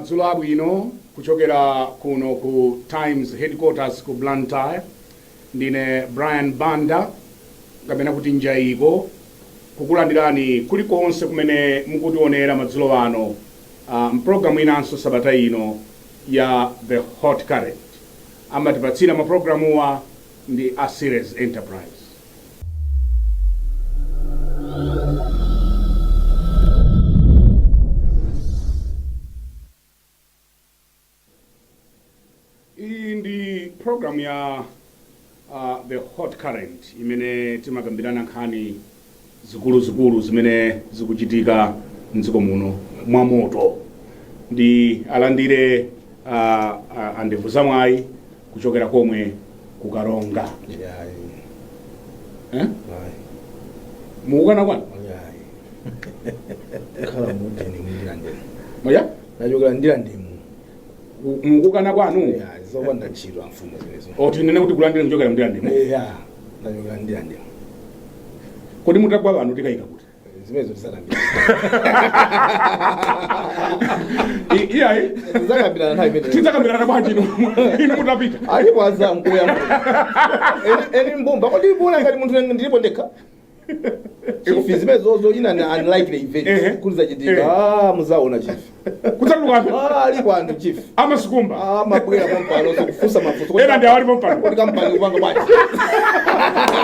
Madzulo abwino kuchokera kuno ku Times Headquarters ku Blantyre. Ndine Brian Banda kapena kuti Njaiko, kukulandirani kulikonse kumene mukutionera madzulo ano mpulogalamu inanso sabata ino ya The Hot Current. Amatipatsira mapulogalamuwa ndi a Series Enterprise. Iyi ndi program ya The Hot Current imene timakambirana nkhani zikuluzikulu zimene zikuchitika mdziko muno mwa moto. Ndiwalandire andevu zamwayi kuchokera komwe ku Karonga. Yayi. Eh? Ayi. Mukukana kwanu? Yayi. Khala mujeni Ndirandemu. Moya? Nachokera Ndirandemu. Mukukana kwanu? Yayi, zopanda ntchito amfumu zimenezo. Oti nene kuti kulandire kuchokera Ndirandemu. Eya. Nachokera Ndirandemu. Kodi mutagwa pano tikayika kuti? Zimenezo tizakambirana. Iyayi. Tizakambirana nthawi imeneyo. Tidzakambirana bwanji inu mutapita? Alipo azankuya. Eni eni mbumba kodi mbona ngati munthu ndilipo ndekha. Chief, zimenezozo ina ni unlikely event. Kuti zachitika. Ah, muzaona chief. Kudzatuluka anthu. Ah, alipo anthu chief. Amasikumba. Ah, mabwera pompano kufunsa mafunso. Ena ndi awalipo mpano. Kodi kampani kupanga bwanji?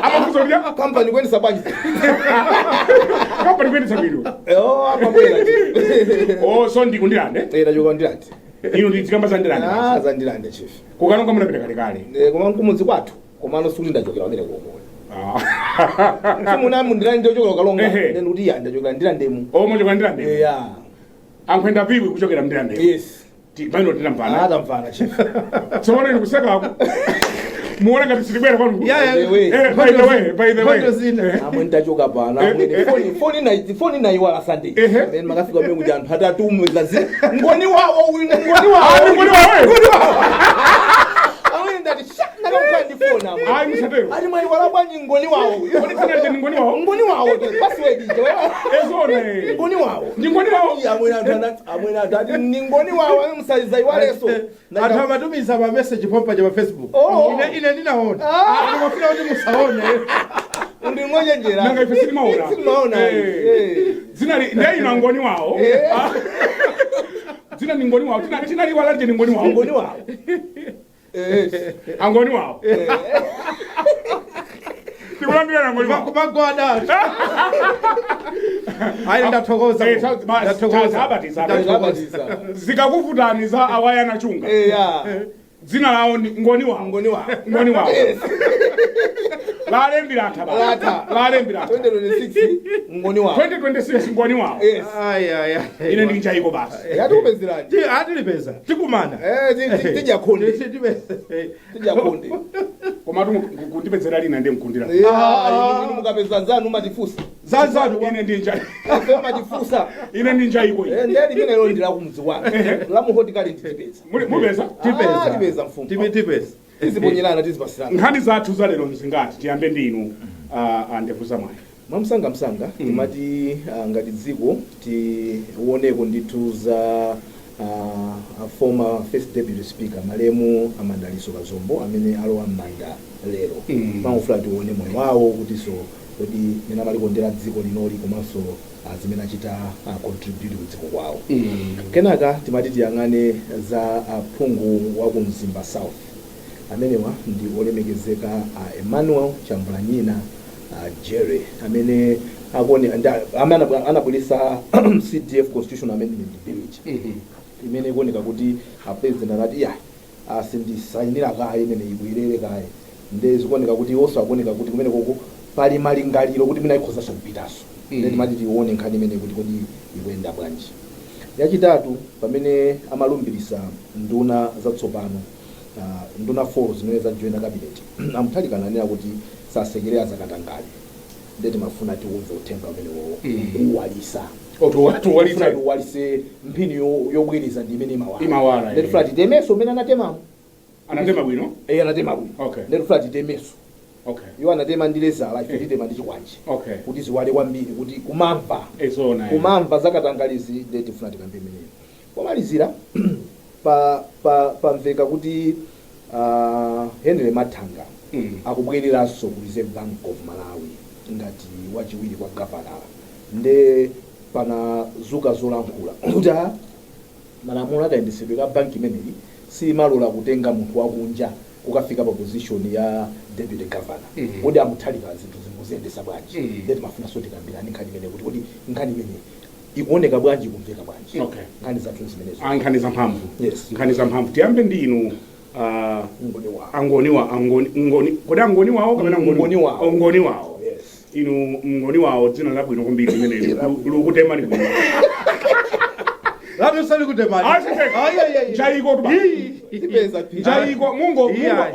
Amafunsa kuti Kampani kuyendetsa bwanji? kampani kuyendetsa bwino. Oh, amabwera chief. Oh, so ndi ku Ndirande. Eh, tachoka Ndirande. Inu ndizikamba za Ndirande. Ah, za Ndirande chief. Ku Karonga munapita kalekale. Eh, koma nkumudzi kwathu. Komano sikuti ndachokera pamene koko. Ah. Simuna Ndirande ndochokera Karonga. Ehe. Ndi kuti ya ndachokera Ndirandemu. Oh, muchokera Ndirande. Eh, ya. Ankhwenda piwi kuchokera Ndirande. Yes. Pano tinamvana. Ah, tamvana chief. Tsopano inu kusekako. Muona ngati sitibwera kwanu. Yeah, By the way. Eh, by the way, by the way. Nkhondo zina. Amwe ndachoka pano amwene foni naiwala Sunday. Ehe. Amene makafika kumene kuti anthu atatumiza zi ngoni wawo uyu ngoni wawo. Ah, ngoni wawo. Ngoni wawo. Amwene ndati sha ndakakhala ndi foni amwe. Ayi, musatero. Ati mwaiwala bwanji ngoni wawo. Kodi dzina lija ndi ngoni wawo? Ngoni wawo password ija. Ezona. Eh. Ngoni wawo. Ndi ngoni wawo. Iya, amwene anthu ati ni ngoni wawo amwe musaiwaleso. Anthu amatumiza ma message pompaja pa Facebook. Oh. Ine ndinaona. Ah. Ndimafuna kuti musaone. Ndingonjenjera. Nanga ife sitimaona. Sitimaona. Eh. Eh. Dzina li ndiye ino ngoni wawo. Eh. Ah. Dzina ni ngoni wawo. Tina liwala lije ni ngoni wawo. Ngoni wawo. Eh. Angoni wawo. Tikulandira na ngoni wawo. Kumagwada. Ayi, ndathokoza. Eh, Ndathokoza. zabatiza. Zabatiza. Zikakuvutani za awayana chunga. Eh, ya. Dzina lawo ni ngoni wawo. Ngoni wawo. Ngoni wawo. Yes. Lalembira atha baba. Latha. Lalembira atha. 2026 ngoni wawo. 2026 ngoni wawo. Yes. Ayi ayi. ayi. Ine ndi Njaiko basi. Yatikupezerani. Atilipeza. Tikumana. Eh, tidya khonde. Tipeza. Tidya khonde. Koma tu kundipezera lina ndiye mkundira. Eh, Ah. inu mukapeza nzanu matifusa. Zanzanu. Ine ndi Njaiko. Ife matifusa. Ine ndi Njaiko Eh, ine. ndiye limene lero ndi la kumudzi kwanu. La mu Hot Current tipeza. Mupeza? Ah, tipeza mfumu. Tipeza. Tiziponyerana, tizipasirana. Nkhani zathu za lero nzingati? Tiyambe ndinu andevu zamwayi. Mwamsanga msanga timati ngati dziko tioneko ndithu za former first deputy speaker malemu a Madalitso Kazombo amene alowa m'manda lero. Mangofuna tione moyo wawo kutinso kodi mene amalikondera dziko linoli komanso zimene achita contribute ku dziko kwawo. Kenaka timati tiyang'ane za phungu wa ku Mzimba South, amenewa ndi olemekezeka Emmanuel Chambulanyina Jerry, amene akuone amene anabweretsa CDF Constitutional Amendment Bill imene ikuoneka kuti a president anati iya, sindisayinira kaye, imene ibwerere kaye. Nde zikuoneka kuti iwonso akuoneka kuti kumene koko pali malingaliro kuti mwina ikhozanso kupitanso. Nde timati tione nkhani imene kuti kodi ikuyenda bwanji. Yachitatu, pamene amalumbirisa nduna zatsopano, nduna 4 zimene zajoina cabinet, a Mutharika ananena kuti sasekerera zakatangale. Nde timafuna tiumve uthenga umenewo kuwalisa. Tuwalitsa. Tiwalise mphini yobwereza ndi imene imawala. Imawala, Nde tifuna titemeso umene anatemamo. Anatema bwino. Eh, anatema bwino. Nde tifuna titemeso. Iwo anatema ndi lezala, ife titema ndi chikwanje kuti ziwale kwambiri, kuti kumamva Ezona. kumamva zakatangalizi. Nde tifuna tikambe imeneyo. Pomalizira Pa pa pamveka kuti Henry Mathanga akubwereranso ku Reserve Bank of Malawi ngati wachiwiri kwa governor. Nde panazuka zolankhula kuti malamulo akayendetsedwe ka banki imeneyi simalola kutenga munthu wakunja kukafika pa position ya deputy governor. Kodi amuthalika zinthu zingoziyendesa bwanji? Nde timafunanso tikambirani nkhani imene, kuti kodi nkhani imeneyi ikuoneka bwanji, ikumveka bwanji? Nkhani zathu zimenezo. Ah, nkhani zamphamvu. Yes. Nkhani zamphamvu. Tiyambe ndi inu, Ngoni wawo. Angoni wa angoni, ngoni, kodi angoni wawo kapena ngoni? Ngoni wawo. Oh, ngoni wawo. Yes. Inu ngoni wawo, dzina labwino kwambiri limene lukutema libwino. Latu sali kutemani. Jaiko tuba. Tipeza phi. Jaiko mungo mungo. Iya. La-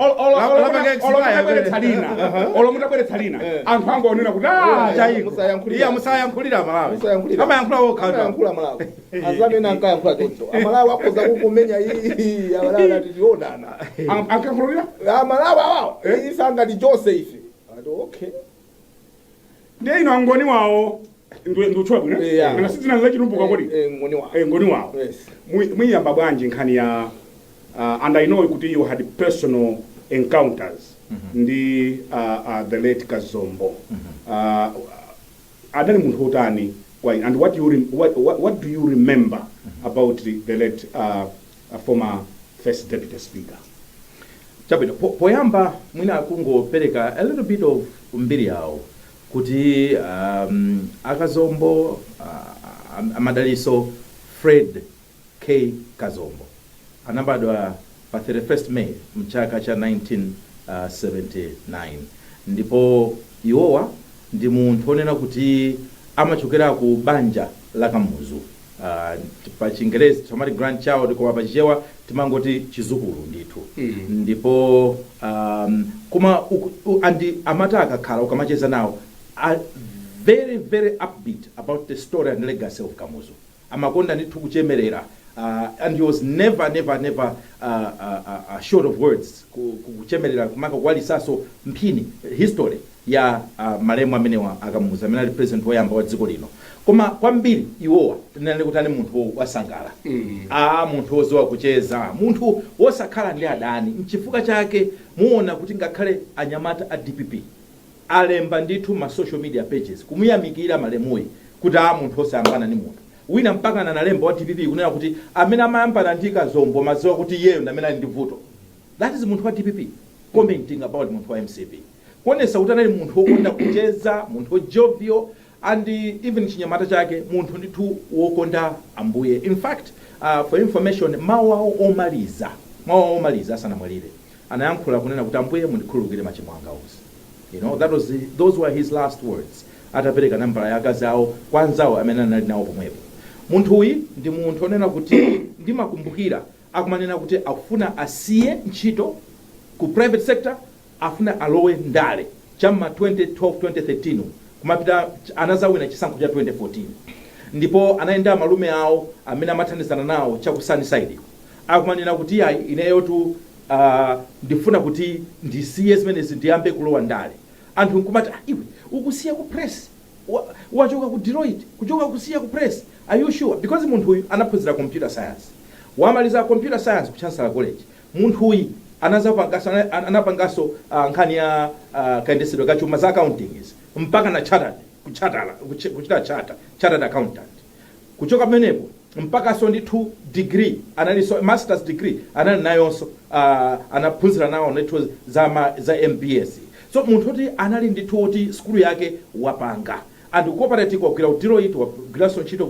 Olo mutabweretsa lina, olo mutabweretsa lina, anthu angonena kuti ah, Jaiko. Musayankhulira. Iya, musayankhulira Malawi. Musayankhulira. Amayankhula wokha. Amayankhula Malawi. Azamene ankayankhula choncho, Amalawi akhoza kukumenya iyi. Amalawi ati tionana. Ankakhulupirira. Amalawi awawo ife angati chose ife ati okay. Ndiye ino angoni wawo, ndiutchula bwino? Yeah. Nanga si dzina lachitumbuka kodi? Eh, ngoni wawo. Eh, ngoni wawo. Yes. Mwiyamba bwanji nkhani ya and I know kuti you had personal encounters ndi the late Kazombo. Adali munthu wotani kwa inu? And what do you remember about the late former first deputy speaker? Chabwino. Poyamba mwina kungopereka a little bit of mbiri yawo, kuti Akazombo, Amadaliso Fred K Kazombo, anabadwa pa 31st May mchaka cha 1979, ndipo iwowa ndi munthu onena kuti amachokera ku banja la Kamuzu. Pa Chingerezi timati grandchild, koma pa Chichewa timangoti chizukulu ndithu. Ndipo koma andi amati akakhala, ukamacheza nawo, are very very upbeat about the story and legacy of Kamuzu. Amakonda ndithu kuchemerera, and he was never never never short of words kuchemerera, kumaka kuwalisaso mphini history ya malemu amenewa Akamuzu, amene ali president woyamba wa dziko lino. Koma kwambiri iwowa tinene kuti ali munthu wasangala, a munthu woziwa kucheza, munthu wosakhala ndi adani. Nchifukwa chake muona kuti ngakhale anyamata a DPP alemba ndithu ma social media pages kumuyamikira malemuyi kuti a munthu osayambana ndi munthu wina. Mpaka analemba wa DPP kunena kuti amene amayambana ndi Kazombo, maziwa kuti iyeyo ndi amene ali ndi vuto. That is munthu wa DPP commenting about munthu wa MCP, kuonesa kuti anali munthu wokonda kucheza, munthu jovial, and even chinyamata chake, munthu ndithu wokonda Ambuye. In fact, for information, mawu awo omaliza asanamwalire, anayankhula kunena kuti, "Ambuye, mundikhululukire machimo anga onse." You know that was the, those were his last words, atapereka nambala ya akazi awo kwa anzawo amene anali nawo pomwepo. Munthuyi ndi munthu onena kuti ndimakumbukira akumanena kuti akufuna asiye ntchito ku private sector, afuna alowe ndale cham'ma 2012 2013 kumapita. Anazawina chisankho cha 2014, ndipo anayenda malume awo amene amathandizana nawo cha ku Sunnyside, akumanena kuti, "Ayi, ineyotu ndifuna kuti ndisiye zimenezi, ndiyambe kulowa ndale." Anthu nkumati, "Ah, iwe ukusiya ku press, wachoka ku Deloitte, kuchoka kusiya ku press, are you sure?" Because munthu uyu anaphunzira computer science, wamaliza computer science ku Chancellor College. Munthu uyu anapanganso nkhani ya kayendetsedwe ka chuma, za accounting izi, mpaka na chartered, kuchatala kuchita chartered accountant. Kuchoka pamenepo mpakaso ndithu degree analinso, masters degree anali nayonso, anaphunzira nawo ndithu za MBS. So munthu kuti anali ndithu woti skulu yake wapanga, and corporate wagwira ku Deloitte, wagwiranso ntchito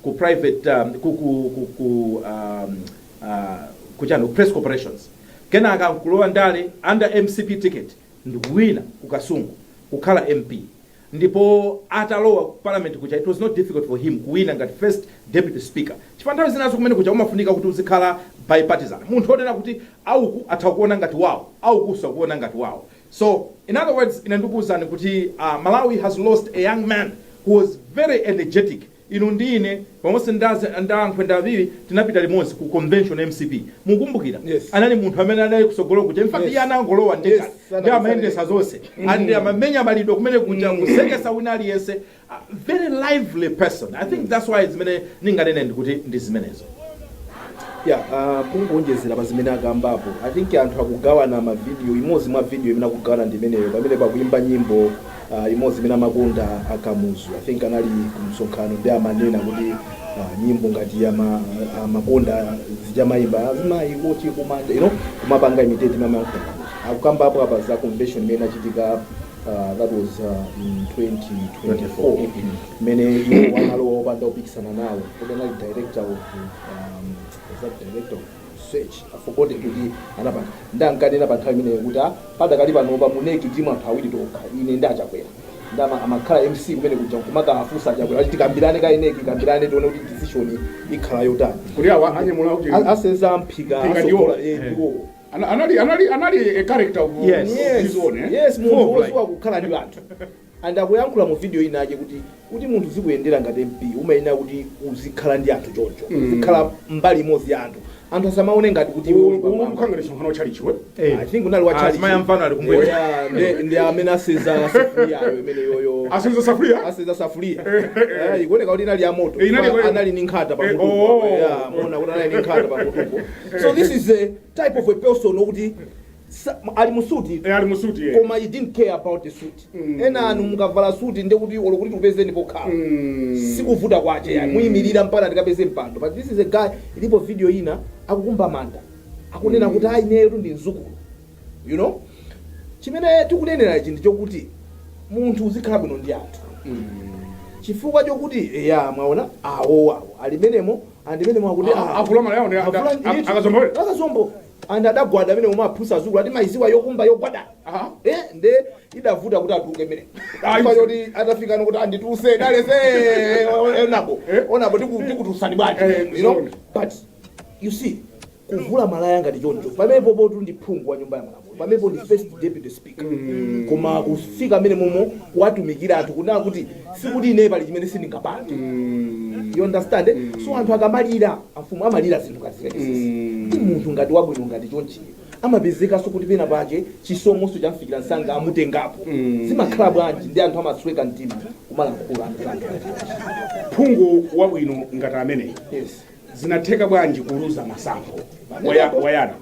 ku private, ku kuchani, ku press corporations. Kenaka nkulowa ndale under MCP ticket, ndikuwina ku Kasungu kukhala MP. Ndipo atalowa ku parliament kuja, it was not difficult for him kuwina ngati first deputy speaker, chifukwa nthawi zinazo kumene kuja umafunika kuti uzikhala bipartisan, munthu onena kuti auku atha kuona ngati wawo, aukuso akuona ngati wawo. So in other words, ine ndikuwuzani kuti Malawi has lost a young man who was very energetic. Inu ndi ine pamodzi nda awiri tinapita limodzi ku convention MCP, mukumbukira? Yes. Anali munthu amene anali kusogolo kuja. In fact, iye anangolowa ndekale ndi amayendesa zonse, and amamenya malidwe kumene kuja, kusekesa wina aliyense. A very lively person. I think that's why zimene ninganene ndikuti ndi zimenezo. Ya, kungonjezera pa zimene akambapo, I think anthu akugawana ma video. Imodzi mwa video imene akugawana ndi imeneyo, pamene pakuimba nyimbo imodzi imene amakonda Akamuzu. I think anali ku msonkhano, ndi amanena kuti nyimbo ngati amakonda zichamayimba azimayi woti kumanja, kumapanga imitate imene amayankhula Kamuzu. Akukambapo apa za convention imene inachitika, that was in 2024, imene iwo analowa opanda kupikisana nawo. Kuti anali director of was that director of research? I forgot kuti anapanga. Ndankanena pa nthawi imeneyo kuti padakali panopa mu NEC timu anthu awiri tokha, ine ndi Achakwera. Ndama amakhala MC kumene kuja, nkumaka afusa Achakwera ati tikambirane ka NEC, kambirane tione kuti decision ikhala yotani. Kuti awa anyamula kuti Aseza mphika. Mphika. Asogola. Ndiwo. Ndiwo. Anali a character of Yes. of Yes. his own, eh? Yes, Full munthu of life. wodziwa kukhala ndi anthu. And akuyankhula mu video inake kuti munthu zikuyendera ngati MP, umayenera kuti uzikhala ndi anthu choncho, uzikhala mbali imodzi ya anthu, anthu asamaone ngati kuti iwe uli pamwamba. Ukukhangana msonkhano chalichiwe. I think unali wa church. Azimayi amfano ali kumbuyo. Yeah, ndi amene aseza safuliyayo imene yoyo. Asenza safuria. Aseza safulia. Ikuoneka kuti inali ya moto. Inali Anali ni nkhata pamutupo. Oh. Yeah, muona kuti anali ni nkhata pamutupo. So this is a type of a person wokuti ali musuti. Ali musuti, eh. Koma he didn't care about the suit. Ena anu mukavala suti, ndi kuti olo kuti tikupezeni pokhala sikuvuta kwache yani, muyimirira mpaka tikapeze mpando. But this is a guy, ilipo video ina akukumba manda, akunena kuti ayi, ineyo ndi mzukulu. Chimene tikunenera ichi ndi chokuti munthu uzikhala bwino ndi anthu, chifukwa chokuti ya mwaona awo awo ali menemo, andimenemo akuti Avula malayawo ndi Akazombo. Akazombo, and adagwada amene umaphusa azukulu ati maiziwa yokumba yogwada. Nde idavuta kuti atuluke mene chifukwa choti atafika kuti andituse dalese onapo onapo tikutusani bwanji? Zoona. But you see, kuvula malaya ngati choncho, pamenepo potu ndi phungu wa nyumba ya malamulo, pamenepo ndi first deputy speaker, koma kufika amene momo kuwatumikira anthu, kunena kuti sikuti ine pali chimene sindingapange. You understand? So anthu akamalira, amfumu amalira zinthu ngati zimenezi, kuti munthu ngati wabwino ngati chonchiyo amapezekanso kuti pena pake chisomonso chamfikira msanga, amutengapo. Zimakhala bwanji? Ndi anthu amasweka mtima kumalankhula anthu zanthu ngati chonchi. Phungu wabwino ngati ameneyi, Yes. zinatheka bwanji kuluza masankho? Wayana.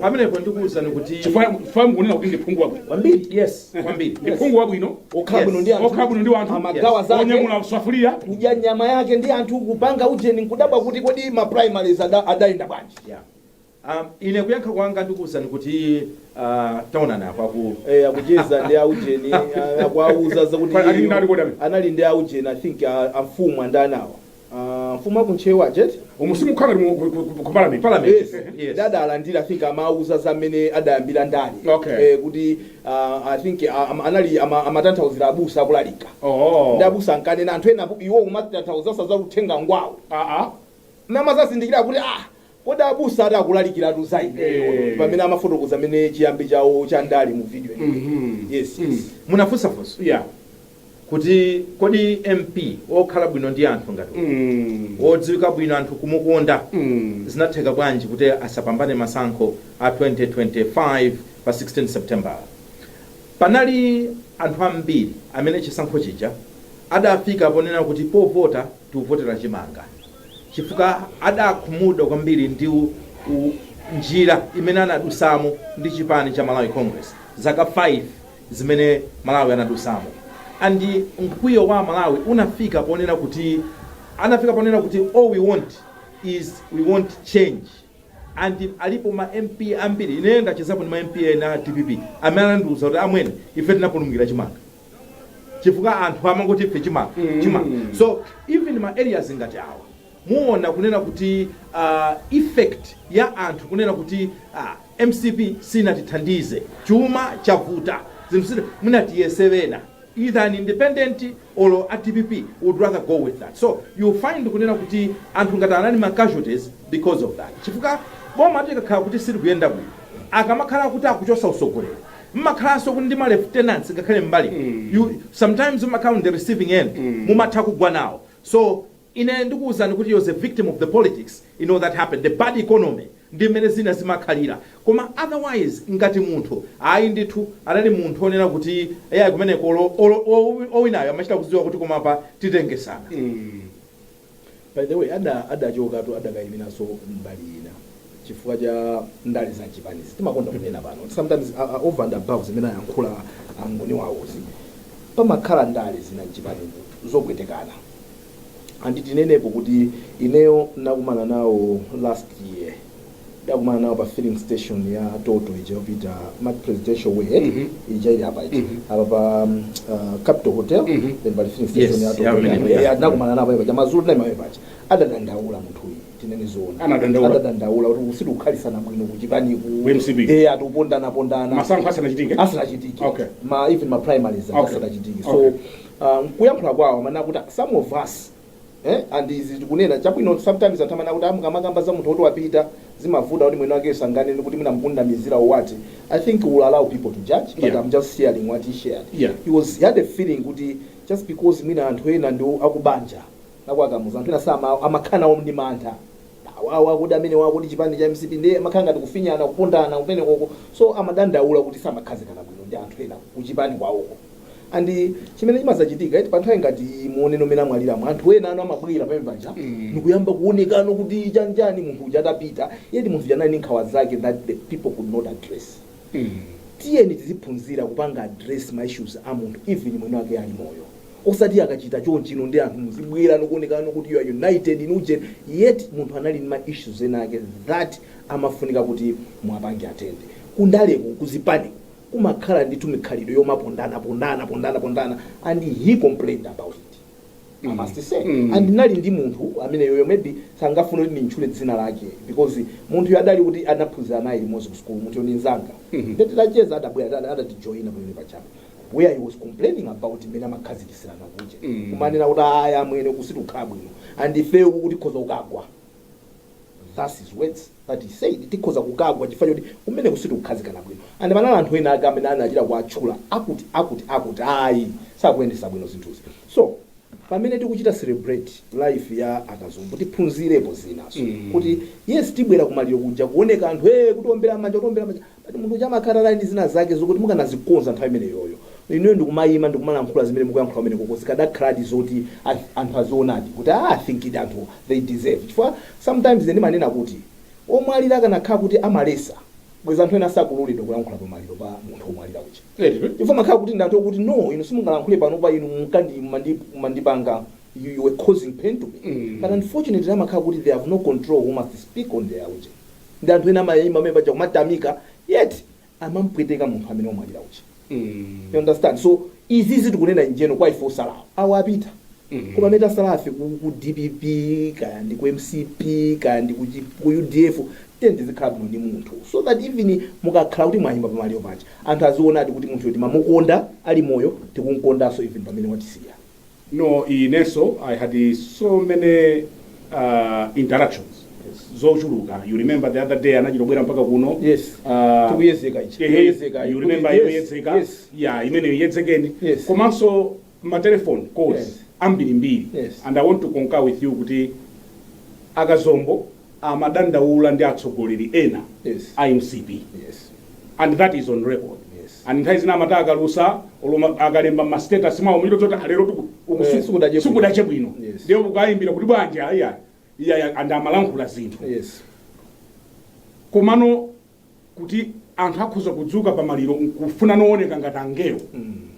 Pamenepo ndikuwuzani kuti Chifukwa mukunena kuti ndi phungu wabwino. Kwambiri. Yes, kwambiri. Ndi phungu wabwino. Okhala bwino ndi anthu. Okhala bwino ndi anthu. Amagawa zake. Onyamula safuria. Kudya nyama yake ndi anthu, kupanga ujeni, nkudabwa kuti kodi ma primaries adayenda bwanji? Yeah. Ine kuyankha kwanga ndikuwuzani kuti taonani apo aku Akucheza ndi aujeni, akuauza zakuti Ali ndani kodi amene? Anali ndi aujeni, I think amfumu andanawa, mfumu akuntchewa jet. Umusimukhala ku parliament. Parliament. Yes. Yes. Ndadalandira, I think amauza zamene adayambira ndani. Kuti I think anali amatanthauzira abusa akulalika. Ndi abusa ankanena anthu ena iwo kumatanthauza za uthenga ngwawo. Namazazindikira kuti kodi abusa ati akulalikiratu za ineyo, pamene amafotokoza amene chiyambi chawo cha ndali mu video imeneyi. Yes. Munafunsafunsa kuti kodi MP okhala bwino ndi anthu ngati uyu, wodziwika bwino, anthu kumukonda, zinatheka bwanji kuti asapambane masankho a 2025 pa 16 September? Panali anthu ambiri amene chisankho chija adafika ponena kuti povota tikuvotera chimanga, chifukwa adakhumudwa kwambiri ndi njira imene anadusamo ndi chipani cha Malawi Congress, zaka 5 zimene Malawi anadusamo. And mkwiyo wa Malawi unafika ponena kuti, anafika ponena kuti all we want is, we want change. And alipo ma MP ambiri, ine ndachezapo ndi ma MP ena a DPP amene anandiwuza kuti amwene, ife tinapulumukira chimanga, chifukwa anthu amangoti ife chimanga, chimanga. So even ma areas ngati awa, muona kunena kuti effect ya anthu kunena kuti MCP sinatithandize, chuma chavuta, zinthu munatiyesewena either an independent or a DPP, would rather go with that. So you find kunena kuti anthu ngati anali ma casualties because of that, chifukwa boma tikakhala kuti silikuyenda bwino, akamakhala kuti akuchosa usogoleri, mmakhalanso kuti ndi ma lieutenants ngakhale mbali, you sometimes mumakhala on the receiving end, mumatha kugwa nawo. So ine ndikuwuzani kuti he was a victim of the politics that happened, the bad economy ndi mmene zina zimakhalira. Koma otherwise ngati munthu, ayi ndithu, anali munthu onena kuti yayi, kumeneko owinayo amachita kudziwa kuti koma pa titengesana. By the way, adachokatu, adakayiminanso mbali ina chifukwa cha ndale za chipanizi. Timakonda kunena pano sometimes, over and above zimene ayankhula angoni wawozi, pamakhala ndale zina mchipani zopwetekana. And tinenepo kuti ineyo nakumana nawo last year, ndakumana nawo pa filling station ya Total ija yopita mat Presidential Way, ija ili apa ija, apa pa Capital Hotel, then pali filling station ya Total. Yeah, yeah. Yeah, ndakumana nawo paja mazulu, tinaimawe paja, adadandaula munthu uyu, tinene zoona. Anadandaula? Adadandaula kuti usikukhalisana bwino kuchipaniku. Ku MCP? Eh, atipondana pondana. Masankho asanachitike? Asanachitike. Ma even ma primaries asanachitike. So kuyankhula kwawo amana kuti some of us, and izi tikunena chabwino, sometimes anthu amana kuti amukamakamba za munthu woti wapita, zimavuta kuti mwene wake sanganene kuti mwina mkundamizira or what. I think we'll allow people to judge, but I'm just sharing what he shared. He had a feeling kuti just because mwina anthu ena ndi akubanja akwakamuza, anthu ena sama amakhala nawo ndi mantha awawa kuti amene wakuti chipani cha MCP ndiye amakhala ngati kufinyana, kupondana kumene koko. So amadandaula kuti samakhazikana bwino ndi anthu ena kuchipani kwawoko. And chimene chimazachitika iti, pa nthawi ngati muoneno mene amwaliramo, anthu ena ano amabwera pamene paja nikuyamba kuonekano kuti chanjani munthu uja atapita, yeti munthu uja anali ndi nkhawa zake that the people could not address. Tiyeni tiziphunzira kupanga address ma issues a munthu even mwene wake ali moyo, osati akachita chonchino ndi anthu muzibwera nokuonekano kuti you are united in uje, yet munthu anali ndi ma issues ena ake that amafunika kuti mwapange attend. Kundaleku, kuzipani kumakhala ndithu mikhalidwe yomapondana pondana pondana pondana, and he complained about it, I must say. And ndinali ndi munthu amene yoyo maybe sangafune kuti ndintchule dzina lake because munthu adali kuti anaphunzira naye limodzi ku school, munthu ndi mzanga. Titacheza, adabwera, adatijoyina pamene pachapa where he was complaining about mmene amakhazikisirana kuja, kumanena kuti aya amwene kusitikukhala bwino and ifeyo kuti tikhoza kukagwa. That's his words that he said, tikhoza kukagwa chifukwa choti kumene kusitikukhazikana bwino. And panali anthu ena ake amene anachita kuatchula akuti akuti akuti ayi, sakuyendesa bwino zinthuzi. So pamene tikuchita celebrate life ya Akazombo, tiphunzirepo zinaso kuti yes, tibwera kumaliro kuja kuoneka anthu kutiombera manja, kutiombera manja, but munthu chamakhala ali ndi zina zake zokuti mukanazikonza nthawi imeneyoyo. Inuyo ndikumayima, ndikumalankhula zimene mukuyankhula kumene koko, zikadakhaladi zoti anthu azionadi kuti ah, I think it anthu they deserve. Chifukwa sometimes ndimanena kuti omwalira akanakhala kuti amalesa bweza anthu ena sakuloledwa kulankhula pamaliro pa munthu omwalira uja, chifukwa makhala kuti ndi anthu okuti no, inu simungalankhule panopa, inu mukandi mandipanga, you were causing pain to me. But unfortunately amakhala kuti they have no control who must speak on their uja. Ndi anthu ena amayima amene paja kumatamika, yet amampweteka munthu amene omwalira uja. You understand? So izizi tikunena njeno kwa ife osalawo, awo apita, koma amene tasalafe ku DPP, kaya ndi ku MCP, kaya ndi ku UDF, tiyeni tizikhala bwino ndi munthu so that even mukakhala kuti mwayimba pamaliro paja, anthu azionadi kuti munthu timamukonda ali moyo, tikumkondanso even pamene watisiya. No, inenso I had so many interactions zochuluka. You remember the other day anachitobwera mpaka kuno. Yes. Tikuyezeka ichi. Tikuyezeka. You remember? Yes, Yoyezeka. Yes. Yeah, imeneyo yedzekeni. Komanso ma telephone calls ambirimbiri. And I want to concur with you kuti Akazombo amadandaula ndi atsogoleri ena a MCP, and that is on record. And nthawi zina amati akalusa oloma akalemba ma status mwawo mwito zoti alero Sikudache bwino. Sikudache bwino. Yes. Ndiye ukayimbira kuti bwanji, iya iya, and amalankhula zinthu. Komano kuti anthu akhoza kudzuka pamaliro nkufuna nooneka ngati angelo,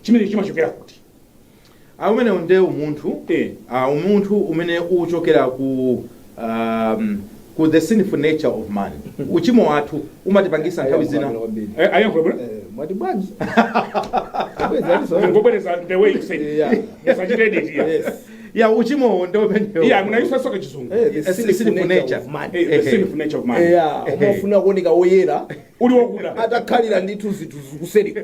chimene chimachokera kuti? Umenewu ndiye umunthu. Umunthu umene uchokera ku the sinful nature of man. Uchimo wathu umatipangisa nthawi zina. Ayankhula bwino. Eh, mwati bwanji? Bweza aliso. Ngobwereza the way you said. Musachite edit here. Yes. Ya, uchimowo ndi umenewo. Yeah, munayisanso kachizungu. The sinful sinful nature nature. of man. The sinful nature of man. Yeah, umafuna kuoneka woyera uli wokuda atakhalira ndithu zinthu zikuseri.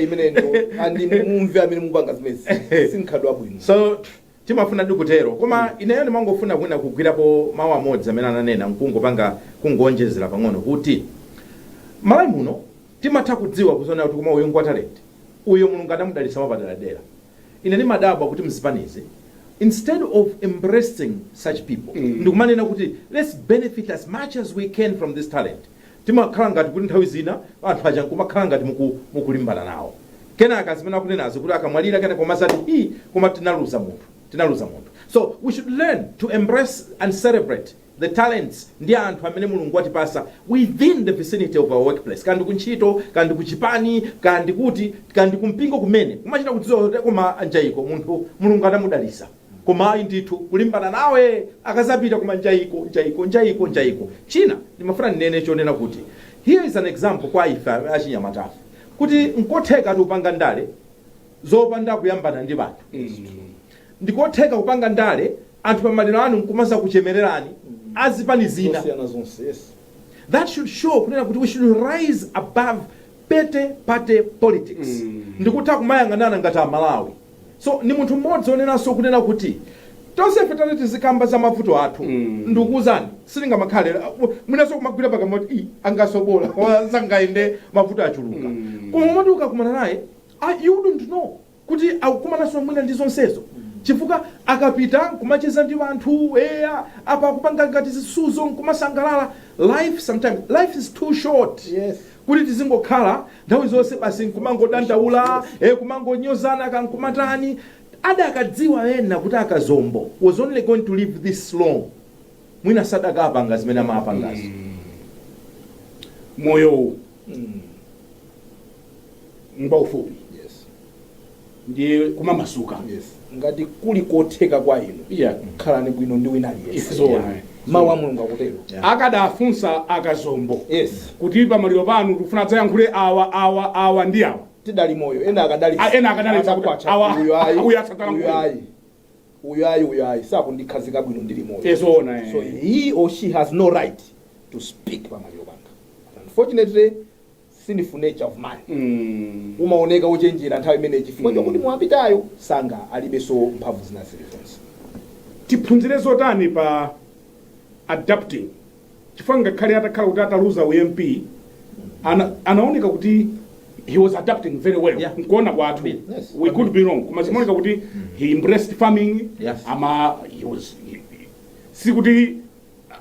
Imene ndo andi mumve amene mupanga zimezi sinkhadwa bwino. So timafuna ndi kutero, koma ineyo ndimangofuna kwina kugwirapo mawu amodzi amene ananena, nkungopanga kungonjezera pang'ono kuti Malawi muno timatha kudziwa kuzona kuti koma uyu ngwa talent, uyo Mulungu anamudalitsa mwapaderadera. Ine ndimadabwa kuti mzipanizi, instead of embracing such people, ndikumanena kuti let's benefit as much as we can from this talent, timakhala ngati kuti nthawi zina anthu aja nkumakhala ngati mukulimbana nawo. Kenaka zimene akunenazo kuti akamwalira, kenaka komazati i koma tinaluza munthu. Tinaluza munthu. So we should learn to embrace and celebrate the talents ndi anthu amene Mulungu watipasa within the vicinity of our workplace, kandi kuntchito, kandi kuchipani, kandi kuti, kandi kumpingo kumene kumachita kudziwa kuti koma Anjaiko munthu Mulungu anamudalisa. Koma ayi ndithu, kulimbana nawe akazapita koma Njaiko, Njaiko, Njaiko, Njaiko. China ndimafuna ndinene chonena kuti here is an example kwa ife achinyamatafe kuti nkotheka tikupanga ndale zopanda kuyambana ndi anthu. Ndikotheka kupanga ndale anthu pamaliro anu nkumaza kuchemererani azipani zina zosiyana zonse, yes. That should show kunena kuti we should rise above petty party politics ndikutha kumayang'anana ngati Amalawi. So ni munthu mmodzi onenanso kunena kuti tonsefe tati tizikamba za mavuto athu, ndikuwuzani sitingamakhale mwinanso kumagwira pakamoti i angasobola sangaende, mavuto achuluka. Koma umati ukakumana naye, you wouldn't know kuti akukumananso mwina ndi zonsezo, chifukwa akapita kumacheza ndi anthu eya apa akupanga ngati zisuzo nkumasangalala. Life, sometimes life is too short kuti tizingokhala nthawi zonse basi nkumangodandaula, kumangonyozana kankumatani. Adakadziwa ena kuti Akazombo was only going to live this long, mwina sadakapanga zimene amapangazo. Moyowu ngwaufupi ndiye kumamasuka. Yes, ngati kuli kotheka kwa inu, khalani bwino ndi wina aliyense. Zoona. Mawu a Mulungu akutero. Akadafunsa Akazombo kuti pamaliro panu tikufuna adzayankhule awa, awa, awa ndi awa, tidali moyo ena akadalitsa. Ah, ena akadalitsa kuti Atakwacha. awa- Uyu ayi, uyu asakalankhule. uyu ayi, uyu ayi, uyu ayi, sakundikhazika bwino ndili moyo. Zoona. So he or she has no right to speak pamaliro panga. Unfortunately, sinful nature of man umaoneka uchenjera nthawi imeneyi chifukwa chokuti mwapitayo sanga alibenso mphamvu zina zilizonse. Tiphunzire zotani pa adapting? Chifukwa ngakhale atakhala kuti ataluza uMP, anaoneka kuti he was adapting very well. Nkuona kwathu, we could be wrong, koma zimaoneka kuti he embraced farming. Ama he was sikuti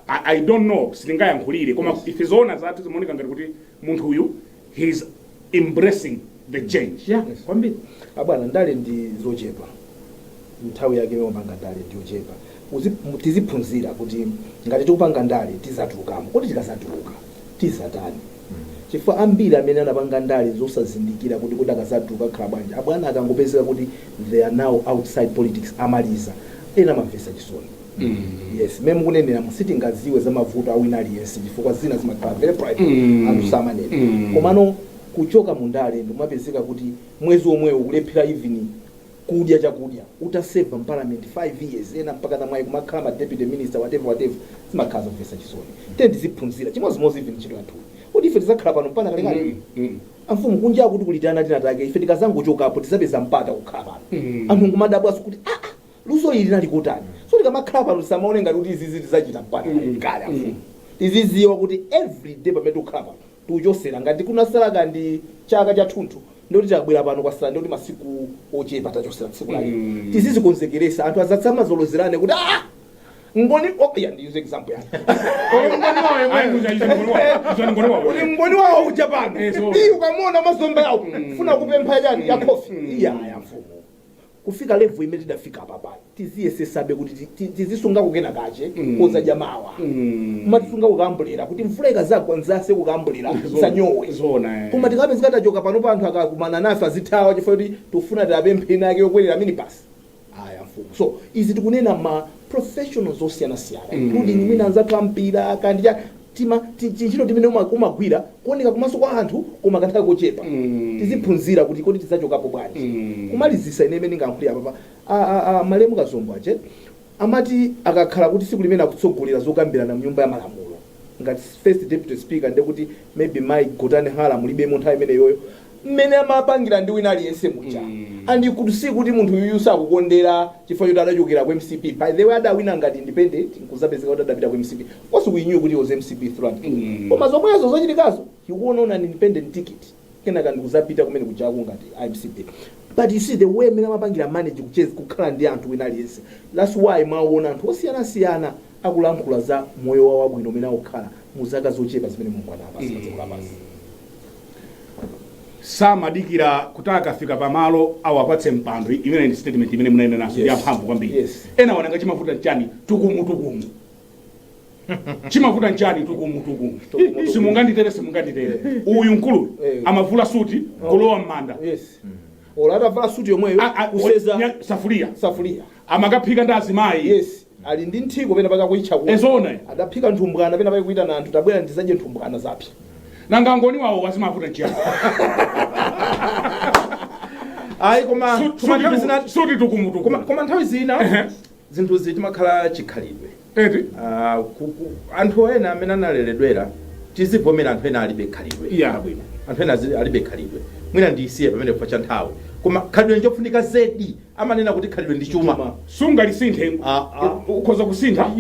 I don't know, sitingayankhulire, koma ife zoona zathu zimaoneka ngati kuti munthu uyu he is embracing the change. Yeah, kwambiri. Abwana, ndale ndi zochepa, nthawi yake yomapanga ndale ndi yochepa. Tiziphunzira kuti ngati tikupanga ndale tizatulukamo, kodi tikazatuluka tizatani? Chifukwa ambiri amene anapanga ndale zosazindikira kuti kodi akazatuluka khala bwanji, abwana, akangopezeka kuti they are now outside politics, amaliza. Ena amamvetsa chisoni. Yes, mmene mukunenera, sitingadziwe za mavuto a wina aliyense chifukwa zina zimakhala very private, anthu samanena. Komano kuchoka mundale ndikumapezeka kuti mwezi omwewo kulephera even kudya chakudya, utaseva m'parliament 5 years, ena mpaka namwayi kumakhala ma deputy minister, whatever whatever, zimakhala zomvetsa chisoni. Tiye tiziphunzira chimodzimodzi even ntchito yathuyi, kuti ife tizakhala pano mpaka kalekale. Amfumu, kunja kuti kulitana tinatake, ife tikazangochokapo tizapeza mpata kukhala pano. Anthu nkumadabwaso kuti ah, luso ili linali kotani? So tikamakhala pano tisamaone ngati kuti izizi tizachita mpata kale. Amfumu, tiziziwa kuti every day pamene tikukhala pano tikuchosera. Ngati kunasala kandi chaka chathunthu, ndikuti tikabwera pano kwasala ndikuti masiku ochepa, tachosera tsiku lake. Tizizikonzekeresa, anthu azatsamazolozerane kuti ah, ngoni, oh, yeah, ndiyuze example yake. Ayi, ngoni wawo. Uli ngoni wawo uja pano. So. Iyi ukamona mazomba yawo funa kupempha chani ya coffee. Iya ya mfumu, kufika level imene tidafika apapa, tiziyesesabe kuti tizisunga kukena kache kozadya mawa. Kumatisunga kukambulera kuti mvula ikazagwa nzase kukambulera sanyowe. Zona. Koma tikapezeka tachoka pano pa, anthu akakumana nafe azithawa chifukwa kuti tifuna tiapemphe ina yake yokwerera minibus. Aya mfumu, so izi tikunena ma professionals osiyanasiyana, including mwina anzathu ampira kandi cha tima tintchito timene umagwira kuoneka kumaso kwa anthu koma kanthawi kochepa. Tiziphunzira kuti kodi tidzachokapo bwanji? Kumalizisa, ine imene ndingayankhulira papa, malemu Kazombo ache amati akakhala kuti tsiku limene akutsogolera zokambirana mnyumba ya malamulo ngati first deputy speaker, ndekuti maybe Mai Gotani Hala mulibemo nthawi imeneyoyo, mmene amapangira ndi wina aliyense muja, and you could see kuti munthu uyuyu sakukondera chifukwa choti adachokera ku MCP. By the way, adawina ngati independent, nkuzapezeka kuti adapita ku MCP. Of course we knew kuti he was MCP through and through, koma zomwezo zochitikazo, he won on an independent ticket, kenaka ndikuzapita kumene kujako ngati MCP. But you see the way mmene amapangira manage kucheza, kukhala ndi anthu wina aliyense. That's why mwaona anthu osiyanasiyana akulankhula za moyo wawo wabwino umene akukhala mu zaka zochepa zimene Mulungu anapasa pa dziko lapansi. Samadikira kuti akafika pamalo awapatse mpando. Imene ndi statement imene munayenda naso yamphamvu kwambiri. Ena wananga chimavuta nchani? Tukumu tukumu. Chimavuta nchani? Tukumu tukumu. Tukumu, tukumu. Simunganditere, simunganditere. Uyu mkulu amavula suti kulowa m'manda. Yes, olo atavala suti yomweyo kuseza safuria. Safuria. Amakaphika ndi azimayi. Yes, ali ndi nthiko pena pakakuitcha ku Ezona. Adaphika nthumbwana pena pakuitana anthu, "Tabwera ndizadye nthumbwana zapsa." Nanga ngoni wawo wazimavuta nchiyani? Ayi, koma koma nthawi zina Suti tukumu koma tukumu. Koma nthawi zina zinthuzi timakhala chikhalidwe. Eti. Ah, anthu ena amene analeredwera, tizivomera, anthu ena alibe khalidwe bwino, anthu ena alibe khalidwe. Mwina ndisiye pamene kufa cha nthawi, koma khalidwe njofunika zedi. Amanena kuti khalidwe ndi chuma. Chuma. Sungalisinthe. Ah, ah. Ukhoza kusintha.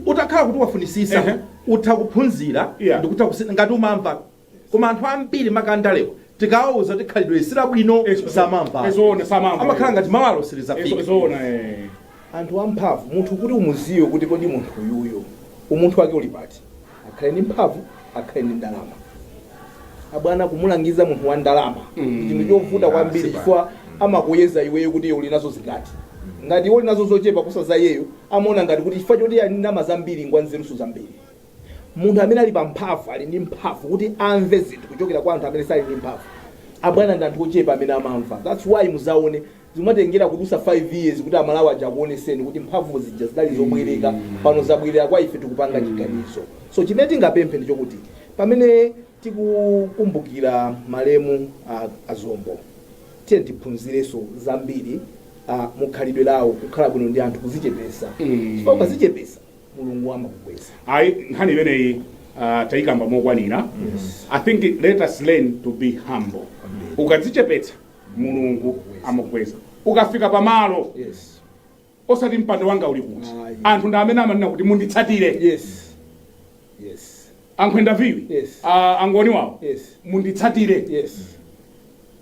Utakhala kuti wafunisisa, utha kuphunzira ndikutha kusintha ngati umamva. Koma anthu ambiri makandalewa, tikawauza kuti khalidwe silabwino, samamva. Ezona, samamva. Amakhala ngati mawalo silizafika. Ezona, eh. Anthu amphamvu, munthu kuti umuziwe kuti kodi munthu uyuyo umunthu wake uli pati, akhale ndi mphamvu, akhale ndi ndalama. Abwana, kumulangiza munthu wa ndalama chinthu chovuta kwambiri, chifukwa amakuyeza iweyo kuti iwe uli nazo zingati. Ngati iwe uli nazo zochepa kusa iyeyo, amaona ngati kuti chifukwa choti ali ndi ndalama zambiri, ngwa nzeruso zambiri. Munthu amene ali pa mphamvu, ali ndi mphamvu, kuti amve zinthu kuchokera kwa anthu amene sali ndi mphamvu, abwana, ndi anthu ochepa amene amamva. That's why muzaone zimatengera kudusa 5 years kuti Amalawi aja akuoneseni kuti mphamvu zija zidali zobwereka, pano zabwerera kwa ife, tikupanga chiganizo. So chimene tingapemphe ndichokuti pamene tikukumbukira malemu Azombo, tiye tiphunzirenso zambiri mukhalidwe lawo, kukhala bwino ndi anthu, kuzichepesa, chifukwa ukazichepesa, Mulungu amakukweza. Ayi, nkhani imeneyi tayikamba mokwanira. I think let us learn to be humble. Ukadzichepetsa, Mulungu amakukweza. Ukafika pamalo, osati "Mpando wanga uli kuti?" Ayi. Anthu ndi amene amanena kuti, "Munditsatire." Ankhwenda viwi, angoni wawo, "Munditsatire."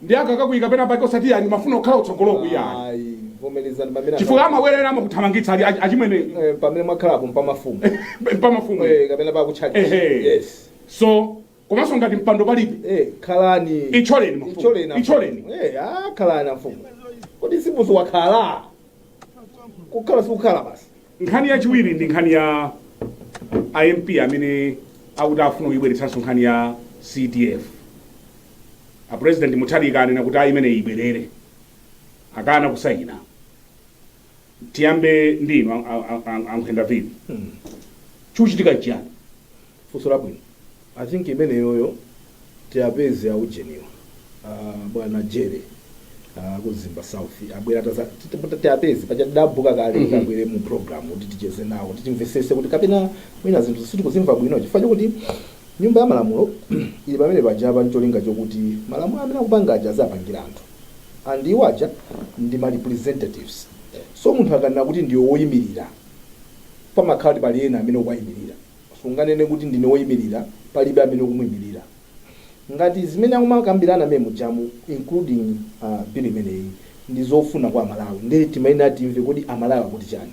Ndi akakakuyika pena pake, osati "Yani mafuna kukhala utsogoloku," yani. Ayi, vomerezani pamene Chifukwa amabwerera, amakuthamangitsa ali achimwene. Pamene mwakhalapo mpamafumu. Pamafumu. Kapena pakutchaji. Yes. So komanso ngati mpando palibe, khalani. Icholeni mafumu. Icholeni amfumu. Icholeni. Khalani amfumu. Kodi sibuzo wakhala kukhala sikukhala basi. Nkhani yachiwiri ndi nkhani ya MP amene akuti afuna kuyibweretsanso nkhani ya CDF. A President Mutharika anena kuti ayi, imene ibwerere, akana kusayina. Tiyambe ndinu, ankhwenda viwi. Chikuchitika nchiyani? Funso labwino. I think imeneyoyo tiyapeze aujeniwa, bwana Jere kuzimba South, abwera tiyapeze paja tidabuka kale kuti abwere mu program kuti ticheze nawo, kuti timvesese kuti kapena mwina zinthu sitikuzimva bwino, chifukwa chokuti Nyumba ya Malamulo ili pamene pajapa ncholinga chokuti malamulo amene akupanga aja azapangira anthu, and iwo aja ndi ma representatives. So munthu akanena kuti ndiwe woyimirira, pamakhala kuti pali ena amene ukuwayimirira. Sunganene kuti ndine woyimirira, palibe amene ukumuyimirira. Ngati zimene akumakambirana amene mujamu, including bill imeneyi, ndi zofuna kwa Amalawi, ndiye timayenera timve kodi Amalawi akuti chani.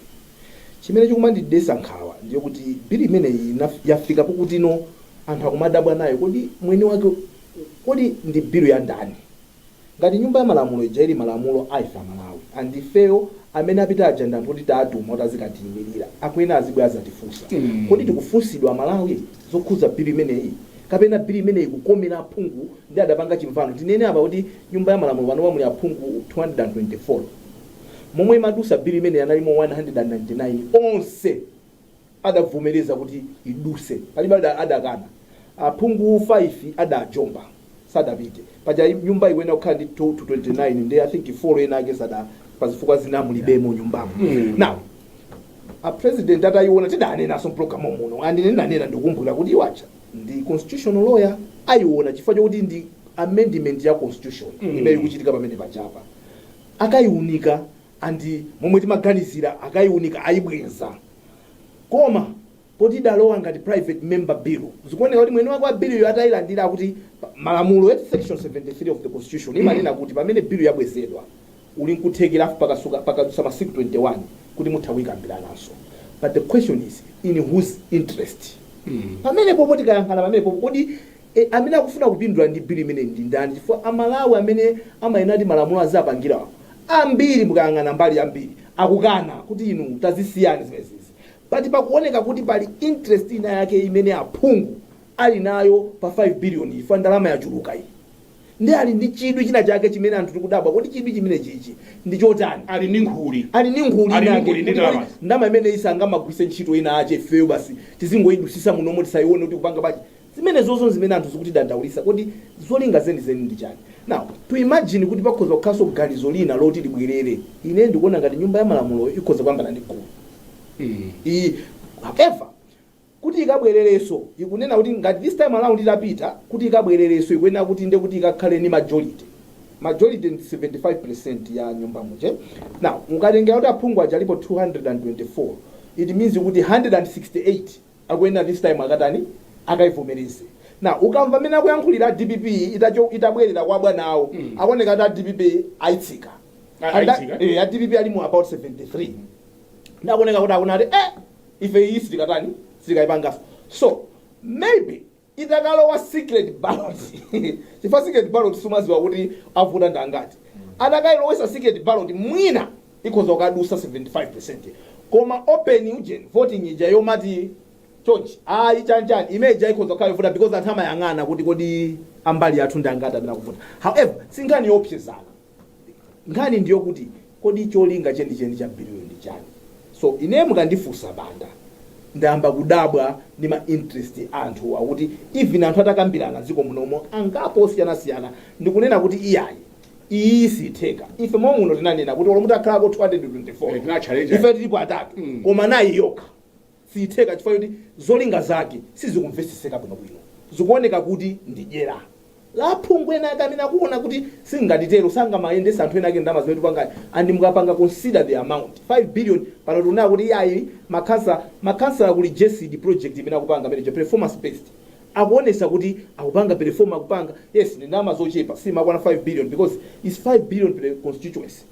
Chimene chikumandidetsa nkhawa ndiye kuti bill imeneyi yafika pokuti no, anthu akumadabwa nayo, kodi mwini wake, kodi ndi bill ya ndani? Ngati Nyumba ya Malamulo ija ili malamulo aife Amalawi, and ifeyo amene apita aja ndi anthu oti taatuma kuti azikatiyimirira, akuyenera azibwera azatifunsa. Kodi tikufunsidwa Amalawi zokhuza bill imeneyi, kapena bill imeneyi kukomera aphungu ndi adapanga chimvano? Tinene apa kuti Nyumba ya Malamulo panopa muli aphungu 224. Momwe imadusa bill imeneyi analimo 199, onse adavomereza kuti iduse, palibe adakana. Aphungu 5 adajomba, sadapite. Paja nyumba ikuyenera kukhala ndi 2 to 29, ndi I think 4 ena ake sada pazifukwa zina mulibemo nyumbamo. Now a President atayiona, tidanenaso mpulogalamu muno, andine ndinanena, ndikukumbukira kuti iwacha ndi constitutional lawyer, ayiona chifukwa chokuti ndi amendment ya constitution imene ikuchitika pamene pachapa, akayiunika. Andi momwe timaganizira, akayiunika, ayibweza. Koma poti idalowa ngati private member bill, zikuoneka kuti mwene wake wa bill yo atayilandira, kuti malamulo ya section 73 of the Constitution imanena kuti pamene bill yabwezedwa, uli nkuthekera pakadutsa masiku 21 kuti mutha kuyikambirananso. But the question is, in whose interest? Pamene popo tikayankhana pamene popo, kodi Amene akufuna kupindula ndi bill imene ndi ndani? Chifukwa Amalawi amene amayenera kuti malamulo azapangirawo ambiri, mukayang'ana mbali ambiri akukana kuti inu tazisiyani zimenezi, but pakuoneka kuti pali interest ina yake imene aphungu ali nayo pa 5 billion ifa. Ndalama yachuluka iyi, ndi ali ndi chidwi china chake chimene anthu tikudabwa kuti chidwi chimene chichi ndi chotani. Ali ndi nkhuli. Ali ndi nkhuli. Ali ndi inake. nkhuli ndi Kuti ndalama. Ndalama imene isangamagwise ntchito ina ache, ifeyo basi tizingoyidusisa munomo, tisayione kuti kupanga bachi zimene zozo zimene anthu zikutidandaulisa kuti zolinga zenizeni ndi chani. Now to imagine kuti pakhoza kukhalanso ganizo lina loti libwerere, ine ndikuona ngati Nyumba ya Malamulo ikhoza kuyambana ndi gulu iyi. However, kuti ikabwererenso, ikunena kuti ngati this time around itapita kuti ikabwererenso, ikuyenera kuti nde kuti ikakhale ni majority. Majority ndi 75% ya nyumba muche. Now mukatengera kuti aphungu aja alipo 224, it means kuti 168 akuyenera this time akatani? Akaivomereze. Now ukamva amene akuyankhulira DPP itabwerera kwa bwanawo, akuoneka kuti a DPP ayitsika. Ayitsika? A DPP ali mu about 73. Ndakuoneka kuti akunati ife iyi sitikatani, sitikayipangaso. So maybe itakalowa secret ballot, chifukwa secret ballot sumaziwa kuti avuta ndangati, atakayilowesa secret ballot mwina ikhoza kukadusa 75. Koma open ujeni voting ija yomati chonchi, ayi, chanchani, imeja ikhoza kukhala yovuta because anthu amayang'ana kuti kodi ambali athu ndangati amene akuvuta. However, si nkhani yopsezana. Nkhani ndiyo kuti kodi cholinga chenicheni cha biliyo ndi chani? So ine mukandifunsa, Banda, ndayamba kudabwa ndi ma interest anthu akuti even anthu atakambirana dziko munomo angapo osiyanasiyana ndikunena kuti iyayi, iyi sitheka. Ife momwe muno tinanena kuti olo mutakhalako 224, Tina challenge. ife tilipo atatu, koma nayi yokha sitheka chifukwa choti zolinga zake sizikumveseseka bwinobwino. Zikuoneka kuti ndi dyera laphungu ena ake amene akuona kuti singatitero, sangamayendesa anthu ena ake ndalama zimene tipangayi. And mukapanga consider the amount, 5 billion, pano tikunena kuti iyayi, makhansala kuli GESD project imene akupanga manager performance based, akuonesa kuti akupanga perform, akupanga, yes, ndi ndalama zochepa, simakwana 5 billion because it's 5 billion per constituency.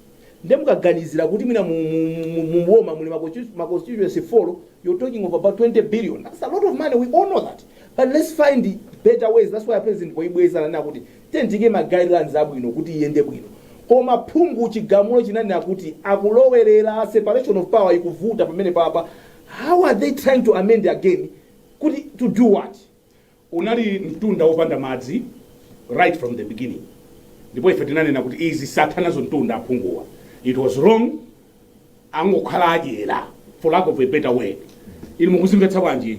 Nde mukaganizira kuti mwina muboma muli ma constituency 4, you're talking of about 20 billion. That's a lot of money, we all know that, but let's find better ways. That's why President poibweza ananena kuti tiyike ma guidelines abwino kuti iyende bwino. Koma phungu chigamulo chinanena kuti akulowerera, separation of power ikuvuta pamene papa. How are they trying to amend again kuti to do what? Unali mtunda wopanda madzi right from the beginning, ndipo ife tinanena kuti izi sathanazo mtunda aphunguwa. It was wrong, angokhala adyera, for lack of a better word. Ili mukuzimvetsa bwanji,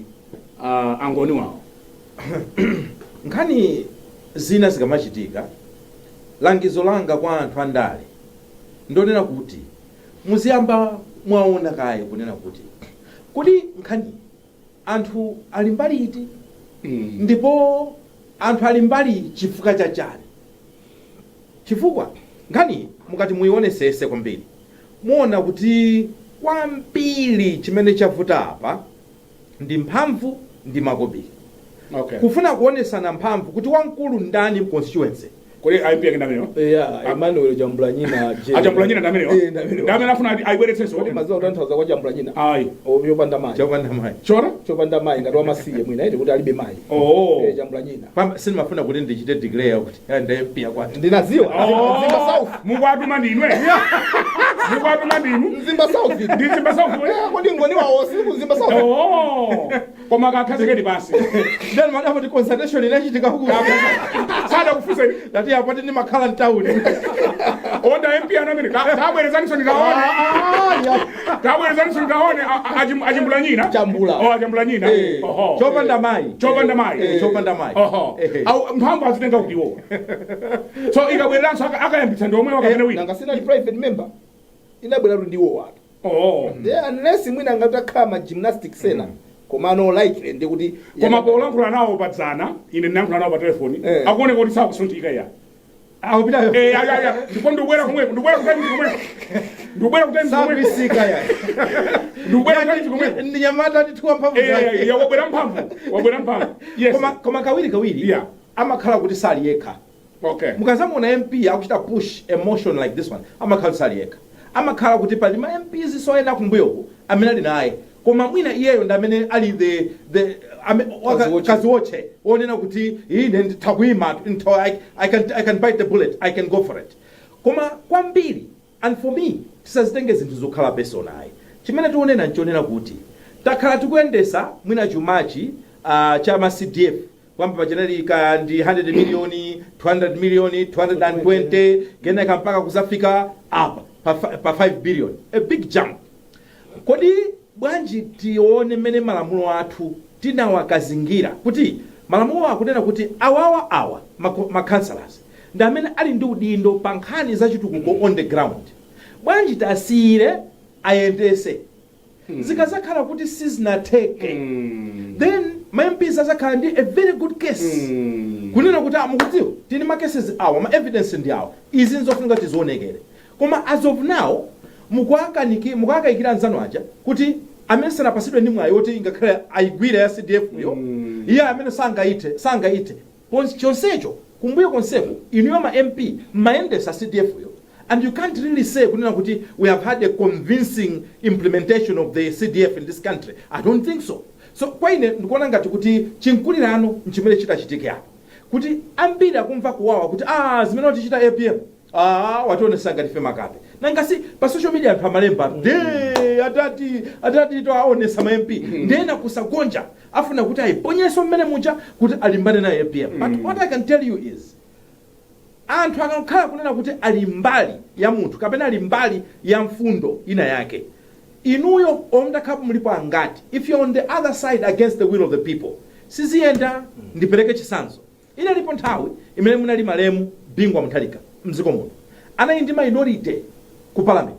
angoni wawo? Nkhani zina zikamachitika, langizo langa kwa anthu andale ndonena kuti muziyamba mwaona kaye kunena kuti kodi nkhani anthu ali mbali iti, ndipo anthu ali mbali chifukwa chachani? Chifukwa nkhani mukati muionesese kwambiri, muona kuti kwambiri chimene chavuta apa ndi mphamvu ndi makobiri, kufuna kuonesana mphamvu kuti wamkulu ndani mu constituency. Kodi a MP ake ndamenewa? Yeah, Emmanuel Chambulanyina J. Achambulanyina ndamenewa? Eh, ndamenewa. Ndamene afuna ayibweretsenso? Kodi maziwa kutanthauza kwa Chambulanyina? Ayi. Yopanda mayi. Chopanda mayi. Chora. Chopanda mayi, ngati wamasiye mwina iti kuti alibe mayi. Oh. Eh, Chambulanyina. Sindimafuna kuti ndichite declare kuti ndi MP yakwati. Ndinaziwa. Oh. Mzimba South. Mukwatuma ndinwe, mukwatuma ndinu. Mzimba South. Ndi Mzimba South we? Eh, kodi ngoni wawo sili ku Mzimba South? Oh. Koma kakhazikeni pansi. Then madam, kuti consultation inachitika ku Sada kufuseni. Tati apo ndimakhala mtawuni. Onda MP ano amene tabwerezaniso ndikaone. Tabwerezaniso ndikaone Achimbulanyina. Chambula. Oh, Achambulanyina. Eh. Oho. Chopanda mayi. Chopanda mayi. Eh, chopanda mayi. Oho. Ehe. Au mphamvu azitenga kuti iwo. So ikabwereranso akayambitsa ndi omwe wakapena wina. Nanga sinali private member, inabwera kuti ndiwo watu. Oh. Yeah, unless mwina ngatakhala ma gymnastics ena, komano likely ndi kuti Koma polankhula nawo padzana, ine ndinayankhula nawo pa telefoni, akuoneka kuti sakusunthika ya. Akupitayo. Eh, ya ya ya. Ndipo ndikubwera komweko, ndikubwera ku Times komweko. Ndikubwera ku Times komweko. Sakwisika ya. Ndikubwera ku Times komweko. Ndi nyamata ndithuwa mphamvu zake. Ya, wabwera mphamvu. Wabwera mphamvu. Yes. Koma kawiri kawiri amakhala kuti sali yekha. Mukazamuona MP akuchita push a motion like this one, amakhala kuti sali yekha, amakhala kuti pali ma MPs soyenda kumbuyoku amene ali naye, koma mwina iyeyo ndi amene ali the Kaziwotche. Kaziwotche wonena kuti ine nditha kuyima, I can bite the bullet, I can go for it. Koma kwambiri, and for me, tisazitenge zinthu zokhala personal ayi. Chimene tikunena nchonena kuti takhala tikuyendesa mwina chumachi cha ma CDF kwamba pacheneli ka ndi 100 miliyoni, 200 miliyoni, 220, kenaka mpaka kuzafika apa pa 5 billion, a big jump. Kodi bwanji tione mmene malamulo athu tinawakazingira, kuti malamulo akunena kuti awawa awa ma councillors ndi amene ali ndi udindo pa nkhani za chitukuko on the ground? Bwanji tasiyire ayendese? Zikazakhala kuti sizinatheke, then ma MPs azakhala ndi a very good case kunena kuti, "Ah, mukudziwa tini ma cases awa, ma evidence ndi awa, izi nzofunika tizionekere." Koma as of now mukuakayikira anzanu aja kuti amene sanapasidwe ndi mwayi woti ngakhale ayigwire ya CDF yo, iye amene sangaite chonsecho kumbuyo konseko inuyo ma MP mmayendesa CDF yo, and you can't really say kunena kuti we have had a convincing implementation of the CDF in this country. I don't think so. So kwa ine ndikuona ngati kuti chinkulirano nchimene chitachitike apa, kuti ambiri akumva kuwawa kuti zimene watichita APM, wationesa ngati ife makape. Nangasi pa social media anthu amalemba de atati toaonesa ma MP, ndena kusagonja, afuna kuti ayiponyeso mmene muja kuti alimbane naye APM. But what I can tell you is, anthu akakhala kunena kuti ali mbali ya munthu kapena ali mbali ya mfundo ina yake, inuyo omdakhapo mulipo angati? If you're on the other side against the will of the people, siziyenda. Ndipereke chitsanzo. Inalipo nthawi imene munali malemu Bingu Mutharika mdziko muno, anali ndi minority ku parliament,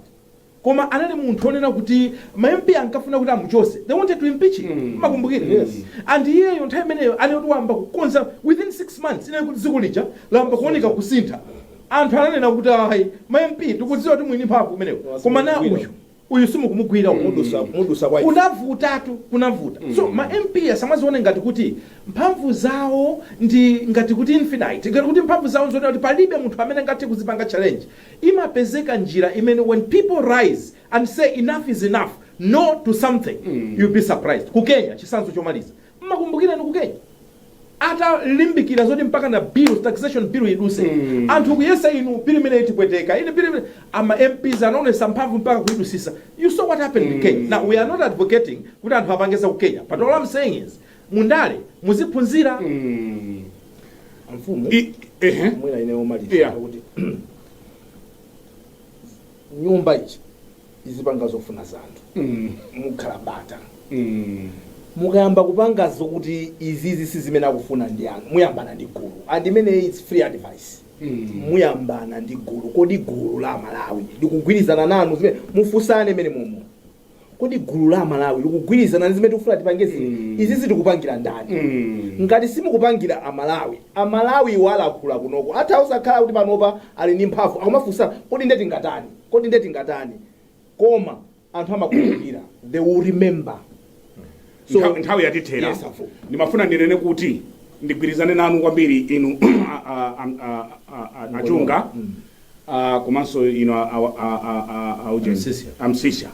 koma anali munthu onena kuti ma MP ankafuna kuti amuchose. They wanted to impeach him. Makumbukire? Yes. And iyeyo nthawi imeneyo anali kuti wamba kukonza. Within 6 months inali kuti dziko lija lamba kuoneka kusintha. Anthu ananena kuti, "Ayi, ma MP, tikudziwa kuti mwini mphamvu kumeneko, koma na uyu simukumugwira uyu." Mudusa kwa ife. Kunavutatu, kunavuta. So ma MP asamazione ngati kuti mphamvu zawo ndi ngati kuti infinite, ngati kuti mphamvu zawo nzonena kuti palibe munthu amene angathe kuzipanga challenge. Imapezeka njira imene when people rise and say enough is enough, no to something, you'll be surprised. Ku Kenya, chitsanzo chomaliza, mmakumbukirani ku Kenya atalimbikira zoti mpaka na bill, taxation bill iduse, anthu kuyesa inu bill imene itipweteka ine bill imene ama MPs anaonesa mphamvu mpaka kuidusisa. You saw what happened in Kenya. Now we are not advocating kuti anthu apangeza ku Kenya, but all I'm saying is mundale muziphunzira. Mfumu, Ehe. mwina ine omaliza kuti nyumba ichi izipanga zofuna za anthu, mukhala bata. Mukayamba kupanga zokuti izizi si zimene akufuna ndi anthu, muyambana ndi gulu. And imene it's free advice, muyambana ndi gulu. Kodi gulu la Malawi likugwirizana nanu zimene mufunsane imene momo? Kodi gulu la Malawi likugwirizana ndi zimene tikufuna tipange zine? Izi zitikupangira ndani? Ngati simukupangira Amalawi, Amalawi walakhula kunoko atha usakhala kuti panopa ali ndi mphamvu, akumafunsa, "Kodi ndeti ngatani? Kodi ndeti ngatani?" Koma anthu amakumbukira, they will remember. So, nthawi yatithera. Yes, afu. Ndimafuna ndinene kuti ndigwirizane nanu kwambiri inu achunga, komanso inu auje. Amsisya. Amsisya.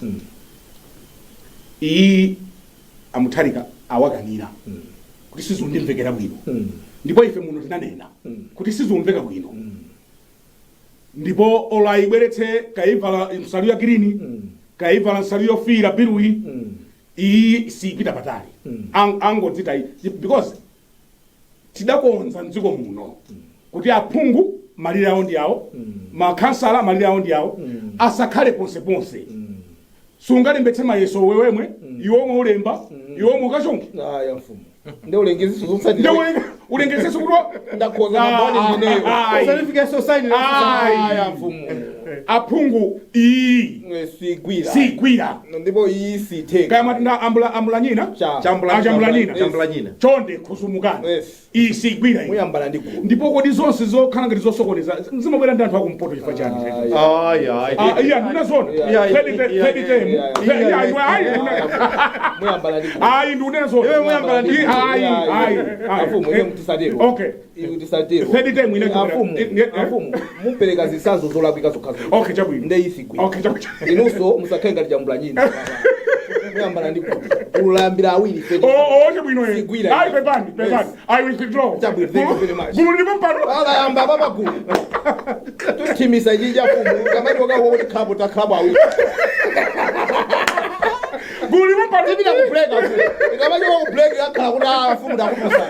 Iyi amutharika awakanira kuti sizundimvekera bwino, ndipo ife muno tinanena kuti sizumveka bwino, ndipo olo ayibweretse kayivala nsalu ya green, kayivala nsalu yofiira, biluyi iyi siyipita patali. Angodzita because tidakonza mdziko muno kuti aphungu malire awo ndi awo, makhansala malire awo ndi awo, asakhale ponseponse. Sungalembetse mayeso wewemwe, iwe omwe ulemba, iwe omwe ukachonge. Aya mfumu, nde ulengezeso zotsatira. Nde ulengezeso kuti ndakhoza nambani ndineyo. Usalifikenso saini. Ayi. Aya mfumu. Aphungu iyi sigwira. Sigwira. Ndipo iyi sitheka. Kaya matenda ambula nyina. Chambula. Chambula nyina. Chambula nyina. Chonde khuzumukani. Iyi sigwira iyi. Muyambana ndi gulu. Ndipo kodi zonse zokhala ngati zosokoneza zimabwera ndi anthu akumpoto chifukwa chani? Ayi, ayi. Ah, iya, ndinazona. Third term. Yeah. Iya, ayi, Muyambana ndi gulu. Ayi, ndikunena zona. Iwe muyambana ndi Ayi, ayi, ayi. Afumu, ine mtisatero. Okay. Iwe tisatero. Third term inachokera- Afumu, afumu, mupereka zitsanzo zolakwika zokhazo. Okay, chabwino. Nde isigwira. Okay, chabwino. Inunso musakhale ngati chambula nyina. Muyambana ndi gulu. Gulu layambira awiri ife. Oh, chabwino eh. Sigwira. Ayi, pepani, pepani. Yes. I withdraw. Chabwino, thank you very much. Gulu lipo mpano. Alayamba papa gulu. Tuthimisa chinja fumu kamati wakawo kuti khapo takhapo awiri. Gulu lipo mpano. Tipita ku break afu. Ikamachoka ku break akhala kuti ah fumu ndakutusa.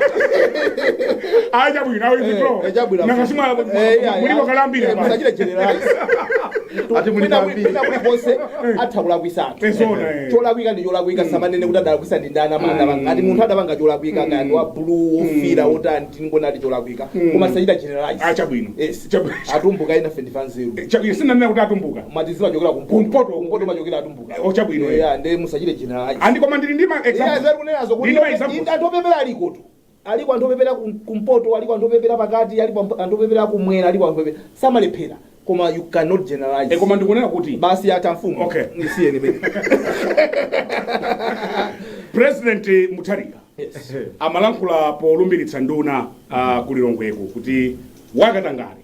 Ayi, chabwino, I withdraw. Eh, chabwino. Nakasimwa mulipo kalambira. Musachite generalize. Ati muli ambiri. Kwina kulikonse atha kulakwisa anthu. Ezona eh. Cholakwika ndi cholakwika, samanene kuti adalakwisa ndi ndani amene ati munthu adapanga cholakwika, kaya ndi wa blue, wofira, wotani, tingonati cholakwika, koma sachita generalize. Ah, chabwino. Yes. Chabwino. Atumbuka ina fe ndifanzeru. Chabwino, sinanena kuti atumbuka. Mati zimachokera kumpoto. Kumpoto. Kumpoto machokera atumbuka. Oh, chabwino, eh. Yeah, ndi musachite generalize. Andi koma ndili ndi ma Yeah, examples. zari kunenazo kuti Ndili ndi ma examples. anthu opepera aliko tu. Aliko anthu opepera kumpoto, aliko anthu opepera pakati, aliko anthu opepera kumwera, aliko anthu opepera, samalephera, koma you cannot generalize. Eh, koma ndikunena kuti Basi, ata mfumu. Okay. Nisiyeni mene. President Mutharika Yes. amalankhula polumbiritsa nduna kulilongweko kuti wakatangale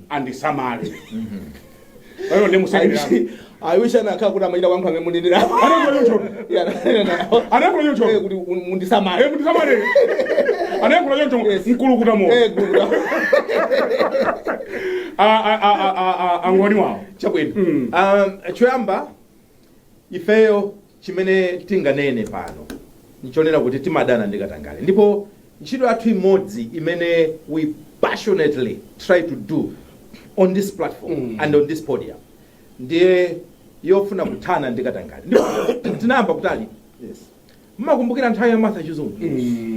andisamale ayo ndi musekerera. I wish anakhala kuti amachita kwankho amene munenera. Anayankhula choncho. Anayankhula choncho. Kuti mundisamale. Eh, mundisamale. Anayankhula choncho. Yes. Mkulukuta moyo. Kulukuta. Angoni wawo. Chabwino. Choyamba ifeyo chimene tinganene pano nchonena kuti timadana ndi katangale, ndipo ntchito yathu imodzi imene we passionately try to do on this platform and on this podium ndiye yofuna kuthana ndi katangale, ndipo tinayamba kutali. Mmakumbukira nthawi ya Martha Chizungu,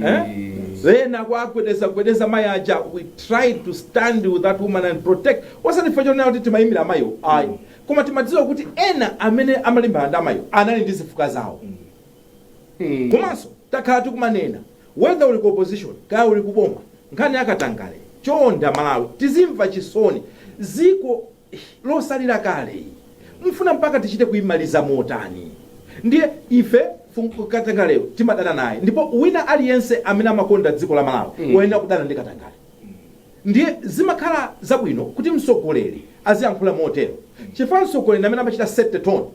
eh? Ena kwagwedeza gwedeza mayi aja. We tried to stand with that woman and protect, osati chifukwa chonena kuti timayimira amayiwo, ayi, koma timadziwa kuti ena amene amalimbana ndi amayiwo anali ndi zifukwa zawo. Komanso takhala tikumanena, whether uli ku opposition kaya uli kuboma, nkhani yakatangale, chonde Malawi tizimva chisoni. Ziko losalira kale mfuna mpaka tichite kuyimaliza motani? Ndiye ife katangaleyo timadana naye, ndipo wina aliyense amene amakonda dziko la Malawi woyenera kudana ndi katangale. Ndiye zimakhala zabwino kuti mtsogoleri aziyankhula motero, chifukwa mtsogoleri amene amachita set the tone.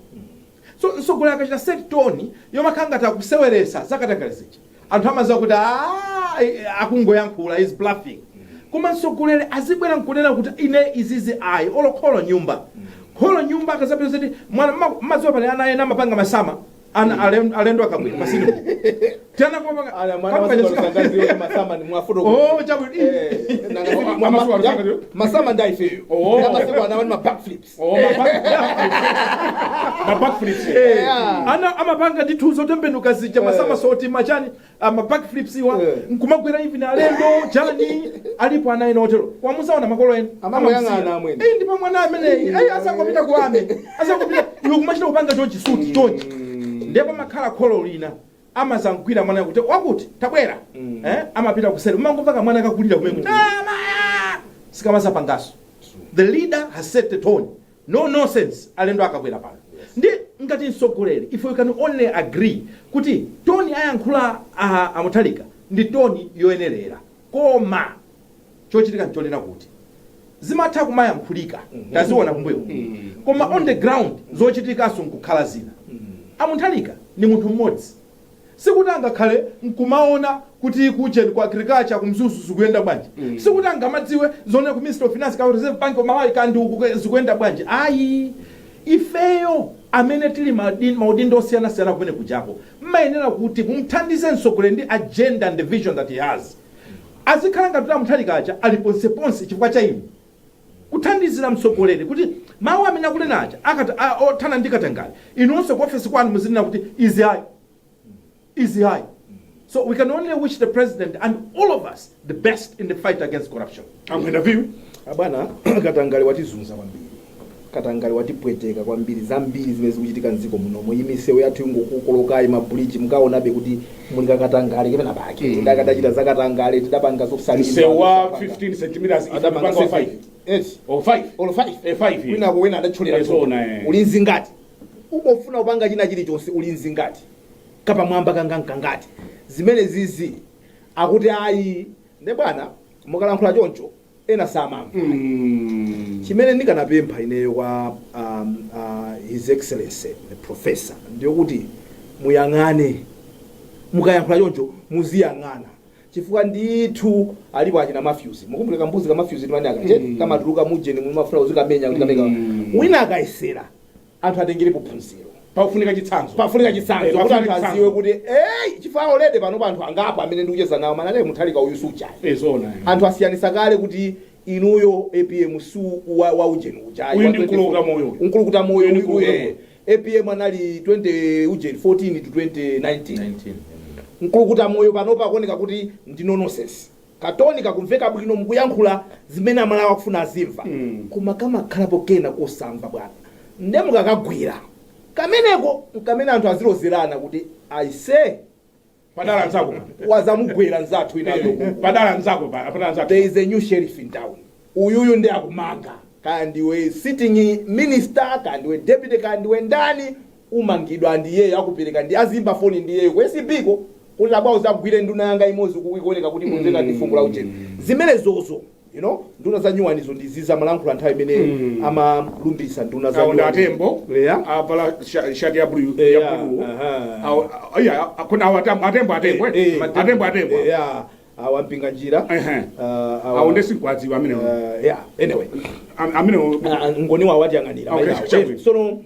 So mtsogoleri akachita set tone yomakhala ngati akuseweresa zakatangale zija, anthu amadziwa kuti "Ah, akungoyankhula, is bluffing." Koma mtsogoleri azibwera nkunena kuti ine izizi ayi, olo kholo nyumba, kholo nyumba akazapeza kuti mwana madziwa pali ana ena amapanga masama ana alendo akabwera pasini tiana kumapanga. Ana mwana wasiku masama ni mwafoto. Oh, chabwino. Amasuku alusangaziyo? Masama ndi ifeyo. Oh. Masiku ana wani ma backflips. Oh, ma backflips. Ana amapanga ndithu zotembenuka zija, masama soti machani, ama backflips iwa, nkumagwera even alendo chani. Alipo ana ena otero, wamuzaona makolo ena Amangoyang'ana amamsiya. amwene. Eh, ndipo mwana ameneyi ayi asangopita ku ame, asangopita iwe kumachita kupanga chonchi suti chonchi. Ndipo makhala kholo lina amazangwira mwana kuti wakuti tabwera, eh, amapita kuseri, umangomva kamwana kakulira kumene kuti "Ah, sikamazapangaso. The leader has set the tone: no nonsense alendo akabwera pano. Ndi ngati mtsogoleri, if we can only agree kuti tone ayankhula amuthalika ndi tone yoyenerera, koma chochitika nchonena kuti zimatha kumayankhulika, taziona kumbuyo, koma on the ground zochitikanso nkukhala zina. Amuthalika ni munthu mmodzi, sikuti angakhale nkumaona kuti kucheni ku agriculture kumzuzu zikuyenda bwanji, sikuti angamadziwe zone ku Ministry of Finance ka Reserve Bank of Malawi kandi uku zikuyenda bwanji, ayi. Ifeyo amene tili maudindo osiyanasiyana kumene kujako, mmayenera kuti mumthandize mtsogoleri ndi agenda and the vision that he has. Azikhala ngati kuti amuthalika aja ali ponseponse chifukwa cha inu, kuthandizira mtsogoleri kuti mawu amene akunena aja akati othana ndi katangale, inunso ku ofesi kwanu muzinena kuti izi ayi, izi ayi. So we can only wish the president and all of us the best in the fight against corruption. Amwenda viwi. Abwana, katangale watizunza kwambiri, katangale watipweteka kwambiri. Zambiri zimene zikuchitika mdziko munomo, imisewu yathu ingokukolokayi, mabridge mukaonabe kuti muli kakatangale kepena pake. Tidakadachita zakatangale, tidapanga zosalimba. Msewu wa 15 centimeters ife Adamanga tipanga wa 5. 8. O 5. Olo 5. Eh, 5. Kwinako wina adatchulira. Eh, zona, eh. Uli mzingati ubofuna kupanga china chilichonse, uli mzingati kapamwamba kangankangati zimene zizi akuti ayi. Nde bwana, mukalankhula choncho ena samamva. Chimene ndikanapempha ineyo kwa his Excellency the professor ndiyokuti Muyang'ane, mukayankhula choncho muziyang'ana, chifukwa ndithu alipo achina Matthews. Mukumbukira kambuzi ka Matthews timene akache kamatuluka mujeni, mumafuna uzikamenya kuti kameka. Wina akayesera, anthu atengerepo phunziro. Pafunika chitsanzo. Pafunika chitsanzo kuti pafunika anthu chitsanzo. aziwe kuti ei, chifukwa already pano anthu angapo amene ndikucheza nawo manale Mutharika uyu suchayi. Zona. Anthu asiyanisa kale kuti inuyo APM su wa ujeni ujayi. Uyu wa ndi mkulukuta moyo. Mkulukuta moyo. Uyu ndi uyu, mkulukuta moyo. APM anali 20 ujeni 14 to 2019. 19. Mkulukuta moyo panopa akuoneka kuti ndi no nonsense, katoni kakumveka bwino mukuyankhula zimene Amalawi akufuna azimva. Koma kamakhalapo kena kosamva bwana, nde mukakagwira kameneko nkamene anthu azilozerana kuti aise. Padala nzako. Wazamugwera nzathu inayo. Padala nzako, padala nzako. There is a new sheriff in town. Uyuyu ndi akumanga, kaya ndiwe sitting minister, kaya ndiwe deputy, kaya ndiwe ndani, umangidwa ndiyeyo, akupereka ndi azimba foni ndiyeyo kwesipiko kuti abwa uzagwire nduna yanga imodzi kuikuoneka kuti kumveka ndi fungo la ucheni zimene zozo. Nduna za nyuwanizo ndi ziza amalankhula nthawi imene amalumbisa nduna za Awo ndi nyuwani. Atembo. Avala shati ya blue, ya blue. Awo, iya, kuna awo Atembo, Atembo. Atembo, Atembo. Yeah, awa Mpinganjira. Awo ndi sinkwadziwa amene. Yeah, anyway. Amene. Ngoni wawo atiyang'anira. Okay, maina awo. chabwino. Sono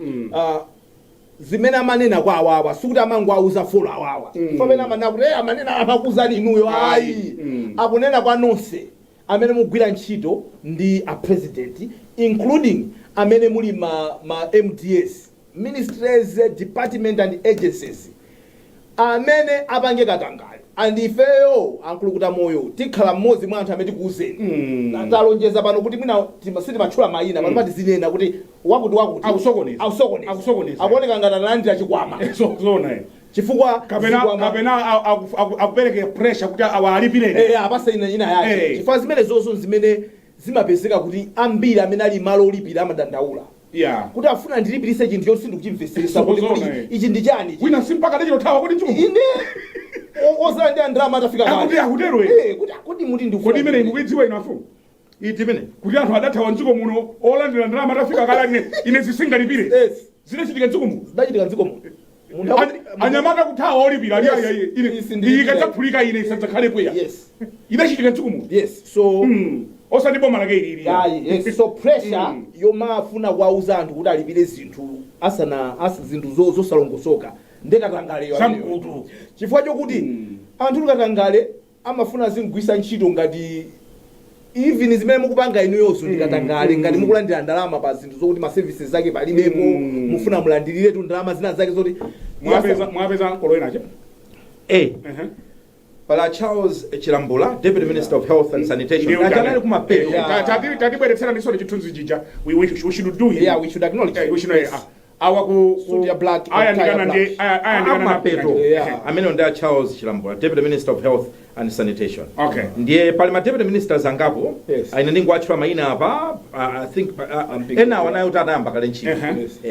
zimene amanena kwa awawa sikuti amangoauza four awawa. Pamene amanena kuti amanena amakuzani inuyo, ayi. Akunena kwa nonse amene mugwira ntchito ndi a president, including amene muli ma MDS, ministries, department and agencies, amene apange katangale. And ifeyo ankulukuta moyo tikhala mmodzi mwa anthu amene tikuuzeni. Talonjeza pano kuti mwina sitimatchula mayina pano, patizinena kuti wakuti wakuti Akusokoneza. akusokoneza. Akusokoneza. Akuoneka ngati analandira chikwama. Zona. Chifukwa kapena kapena akupereke pressure kuti awalipireni. Apasa ina yake. Chifukwa zimene zonso zimene zimapezeka kuti ambiri amene ali malo olipira amadandaula kuti afuna ndilipirise chinthu choti sindikuchimvesesa kuti Zona, kuti ichi ndi chani ichi? Wina simpaka adachitothawa kuti mchimo. Inde, ozala ndi andalama atafika kale. Akuti akutero. Kuti akuti muti ndikufuna Kodi imene mukuidziwa ino afu Iti imene? Kuti anthu adathawa mdziko muno olandira ndalama atafika kale, ine zisingalipire. Zinachitika mdziko muno. Zidachitika mdziko muno. Munthu Anyamata kuthawa olipira ali Yes. ayi ine Isi iyi ndilipira. ikadzaphulika ine isadzakhalepo ya. Idachitika mdziko muno. Yes, so Osati boma lake ilili. Ayi, yes. So pressure yomafuna kuwauza anthu kuti alipire zinthu asana zinthu zosalongosoka ndekatangaleyo. Zamkutu. Chifukwa chokuti anthu tikatangale amafuna zingwisa ntchito ngati even zimene mukupanga inuyonso ndikatangale, ngati mukulandira ndalama pa zinthu zokuti ma services ake palibepo, mufuna mulandiriretu ndalama zina zake zoti Mwapeza koloenache. Pala Charles Chilambula, Deputy Minister of Health and Sanitation. Ndiyo. Ajanali kumapeto. Tatibweretsera ndiso chithunzi chija. We should do him. Yeah, we should acknowledge. We should awa ku Suit ya black, ayandikana tie ya ndi ayandikana na Amapeto. Amene ndi a Charles Chilambula, Deputy Minister of Health and Sanitation. Ndiye pali ma deputy ministers angapo. Ine ndingoatchula mayina apa. I think ena awa nayo kuti anayamba kale ntchito.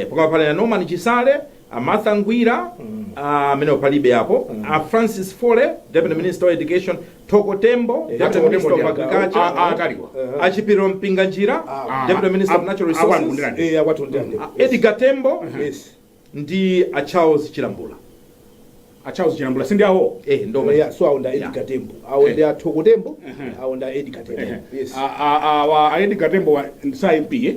Pakama pali a Norman Chisale, a Martha Ngwira, amene palibe apo, a Francis Fole, Deputy Minister of Education, Thoko Tembo, Deputy Minister of Agriculture, Ataliwa. Achipiro Mpinganjira, Deputy Minister of Natural Resources, Akwanu. Akwatundani. Edgar Tembo ndi a Charles Chilambula. A Charles Chilambula sindi awo. Ndo Yeah, so awo nda Edgar Tembo, awo ndi a Thoko Tembo, awo nda Edgar Tembo, yes. Awa a Edgar Tembo sa MP, eh?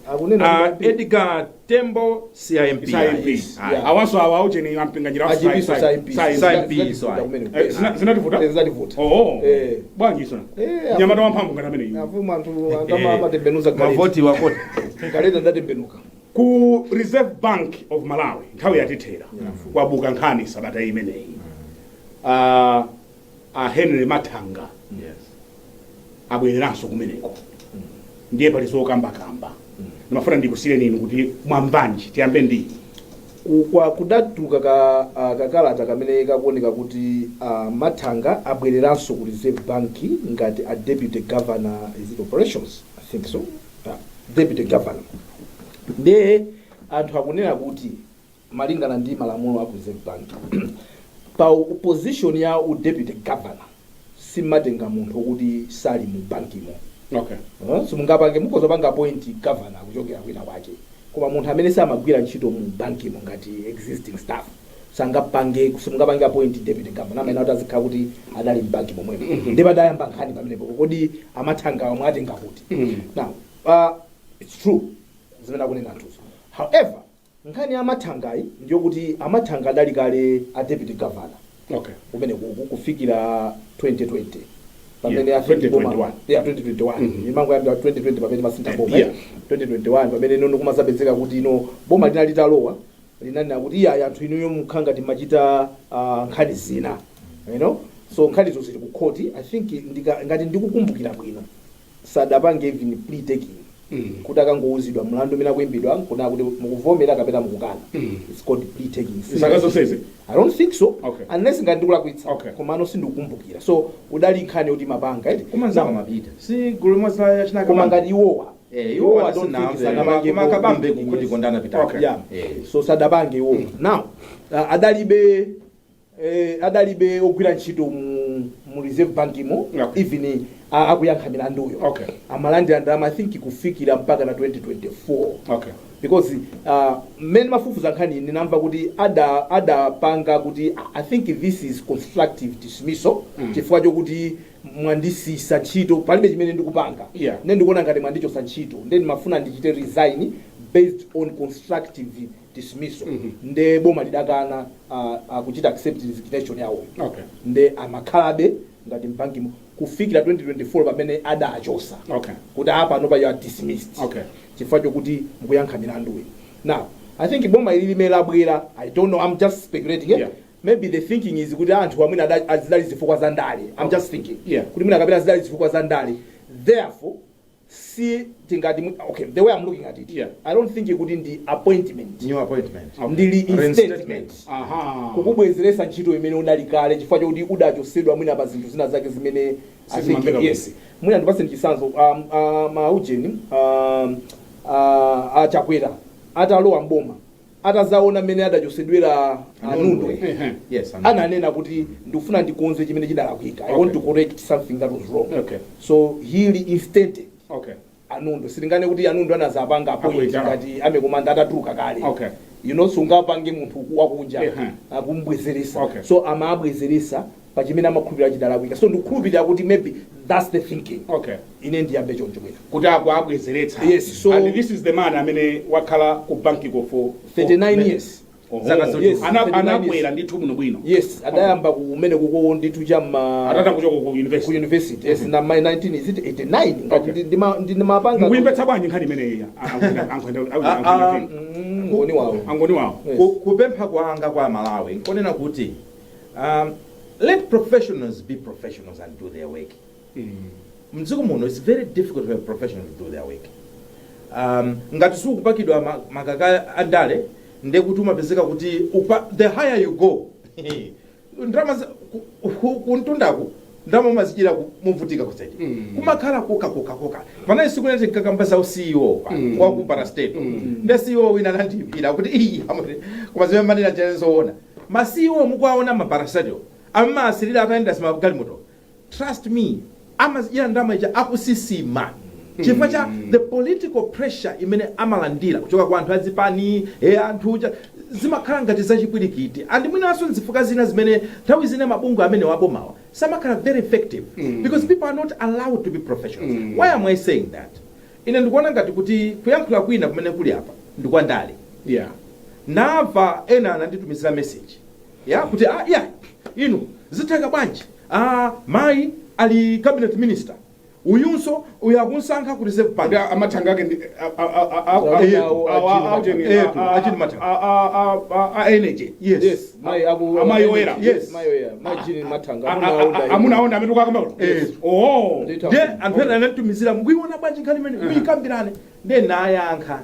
Akunena kuti Edgar Tembo CIMP. Sa MP. Yes. Yeah. Awanso awa aucheni ampinganjira. Achipiso sa MP. Sa MP, so ayi. Zinativuta. Zinativuta. Oh. Bwanji isona. Nyamata wamphamvu ngati amene. Avumu anthu amatembenuza galeta. Mavoti wakoti. Galeta ndatembenuka. Ku Reserve Bank of Malawi, nthawi yatithera, kwabuka nkhani sabata imeneyi. A Henry Mathanga abwereranso kumeneko, ndiye pali zokambakamba. Ndimafuna ndikusiyeni inu kuti mwamvanji. Tiyambe ndi Kwa kudatuluka ka kakalata kamene kakuoneka kuti Mathanga abwereranso ku Reserve Bank ngati a deputy governor. Is it operations? I think so. Deputy governor. Ndiye anthu akunena kuti malingana ndi malamulo a ku Reserve Bank, pa position ya u deputy governor simatenga munthu wokuti sali mu bankimo. Simungapange, mukhoza panga appoint governor kuchokera kwina kwake. Koma munthu amene samagwira ntchito mu bankimo ngati existing staff sangapange, simungapange appoint deputy governor, amene kuti azikhala kuti adali mbanki momwemo. Ndi padayamba nkhani pamenepo, kodi amathanga omwe atenga kuti? Now, it's true zimene akunena anthuzo. However, nkhani ya amathangayi ndiyokuti amathanga adali kale a deputy governor kumene kufikira 2020 pamene afika boma. 2021. Yeah, 2021. Imangoyambira 2020 pamene masintha boma. 2021 pamene inono kumazapezeka kuti ino boma linali litalowa, linanena kuti iya, anthu inuyo mukhala ngati machita nkhani zina, so nkhanizo zili ku court. I think ngati ndikukumbukira bwino, sadapange even plea taking, kuti akangouzidwa mlandu umene akuimbidwa, kunena kuti mukuvomera kapena mukukana. It's called plea taking. Zaka zonsezi? I don't think so. Unless ngati ndikulakwitsa. Komano sindikukumbukira. So udali nkhani yoti mapanga iti. Koma nzawo mapita si gulu limodzi la chinaka. Koma ngati iwowa, iwowa I don't think sanapange koma Kabambe plea taking, kuti yes. kondana pita. Yeah. So sadapange iwowa. Now, adalibe ogwira ntchito mu Reserve Bank imo. Even akuyankha milanduyo, amalandira ndalama, I think kufikira mpaka na 2024, because mmene mafufuza nkhani ndinamva kuti adapanga kuti I think this is constructive dismissal, chifukwa chokuti mwandisisa ntchito, palibe chimene ndikupanga. Ne ndikuona ngati mwandichosa ntchito, nde ndimafuna ndichite resign based on constructive dismissal. Nde boma lidakana kuchita accept resignation yawo. Nde amakhalabe ngati mbankimo kufikira 2024 pamene adachosa kuti apa nopa you are dismissed chifukwa chokuti mukuyankha milanduyi. Now, I think boma ili limene labwera, I don't know, I'm just speculating, eh? Maybe the thinking is kuti anthu amwene azidali zifukwa za ndale. I'm just thinking kuti mwina kapena zidali zifukwa za ndale, therefore si tingati okay, the way I'm looking at it, I don't think kuti ndi appointment. New appointment. Ndi reinstatement, kukubwezeresa ntchito imene udali kale, chifukwa chokuti udachosedwa mwina pa zinthu zina zake zimene I think Sizimamveka. Yes, mwina ndipase chitsanzo, maujeni achakwera atalowa mboma, atazaona mmene adachosedwera anundwe, ananena kuti ndikufuna ndikonze chimene chidalakwika, I want to correct something that was wrong. So he reinstated anundwe. Silingane kuti anundwe anazapanga appoint Appoint, ngati army commander atatuluka kale. Sungapange munthu wakunja akumbwezeresa. So amabwezeresa pa chimene amakhulupirira chidalakwika. So ndikukhulupirira kuti maybe that's the thinking. Ine ndiyambe choncho mwina. Kuti akuabwezeretsa. Yes, so- And this is the man amene wakhala ku bankiko for 39 years. Oho. Zaka zochuluka. Yes, 39 Anakwera ndithu muno bwino. Yes, adayamba kumene kuko ndithu chamma Atata kuchoka ku ku university. University, yes, na my 19, is it 89 ngati ndimapanga. Mukuyimvetsa bwanji nkhani imeneyi? Ngoni wawo. Angoni wawo. Yes. Kupempha kwanga kwa Malawi nkonena kuti let professionals be professionals and do their work. Mdziko muno it's very difficult for a professional to do their work. Ngati sukupakidwa makaka andale, ndekuti umapezeka kuti the higher you go, ndalama kuntundaku ndalama umazichira muvutika kuseti. Kumakhala koka koka koka. Panali siku lina tinkakamba za CEO waku parastatal. Nde CEO wina anandiyimbira kuti iyi amati koma zimene manena chazoona, ma CEO mukuwaona ma parastatal amaasirira atayenda simagalimoto, trust me, amazidyera ndalama ija akusisima chifukwa cha the political pressure imene amalandira kuchoka kwa anthu azipani, anthu uja zimakhala ngati zachipwirikiti. And mwinanso nzifukwa zina zimene nthawi zina mabungwe amene wabomawa samakhala very effective, because people are not allowed to be professionals. Why am I saying that? Ine ndikuona ngati kuti kuyankhula kwina kumene kuli apa ndikwandale. Namva ena ananditumizira message ya kuti ah, yeah, inu zitheka bwanji, ah, mayi ali cabinet minister, uyunso uyu akunsankha ku Reserve Bank. Kuti amathanga ake ndi Achini Mathanga. A energy. Yes. Yes, mayi aku Amayi oyera. Yes. Mayi oyera, mayi Jean Mathanga, amuna aonda. Amuna aonda amene ukakamba. Yes. Oh. Ndiye anthu ena ananditumizira, mukuiona bwanji nkhani imene muyikambirane? Ndiye nayankha,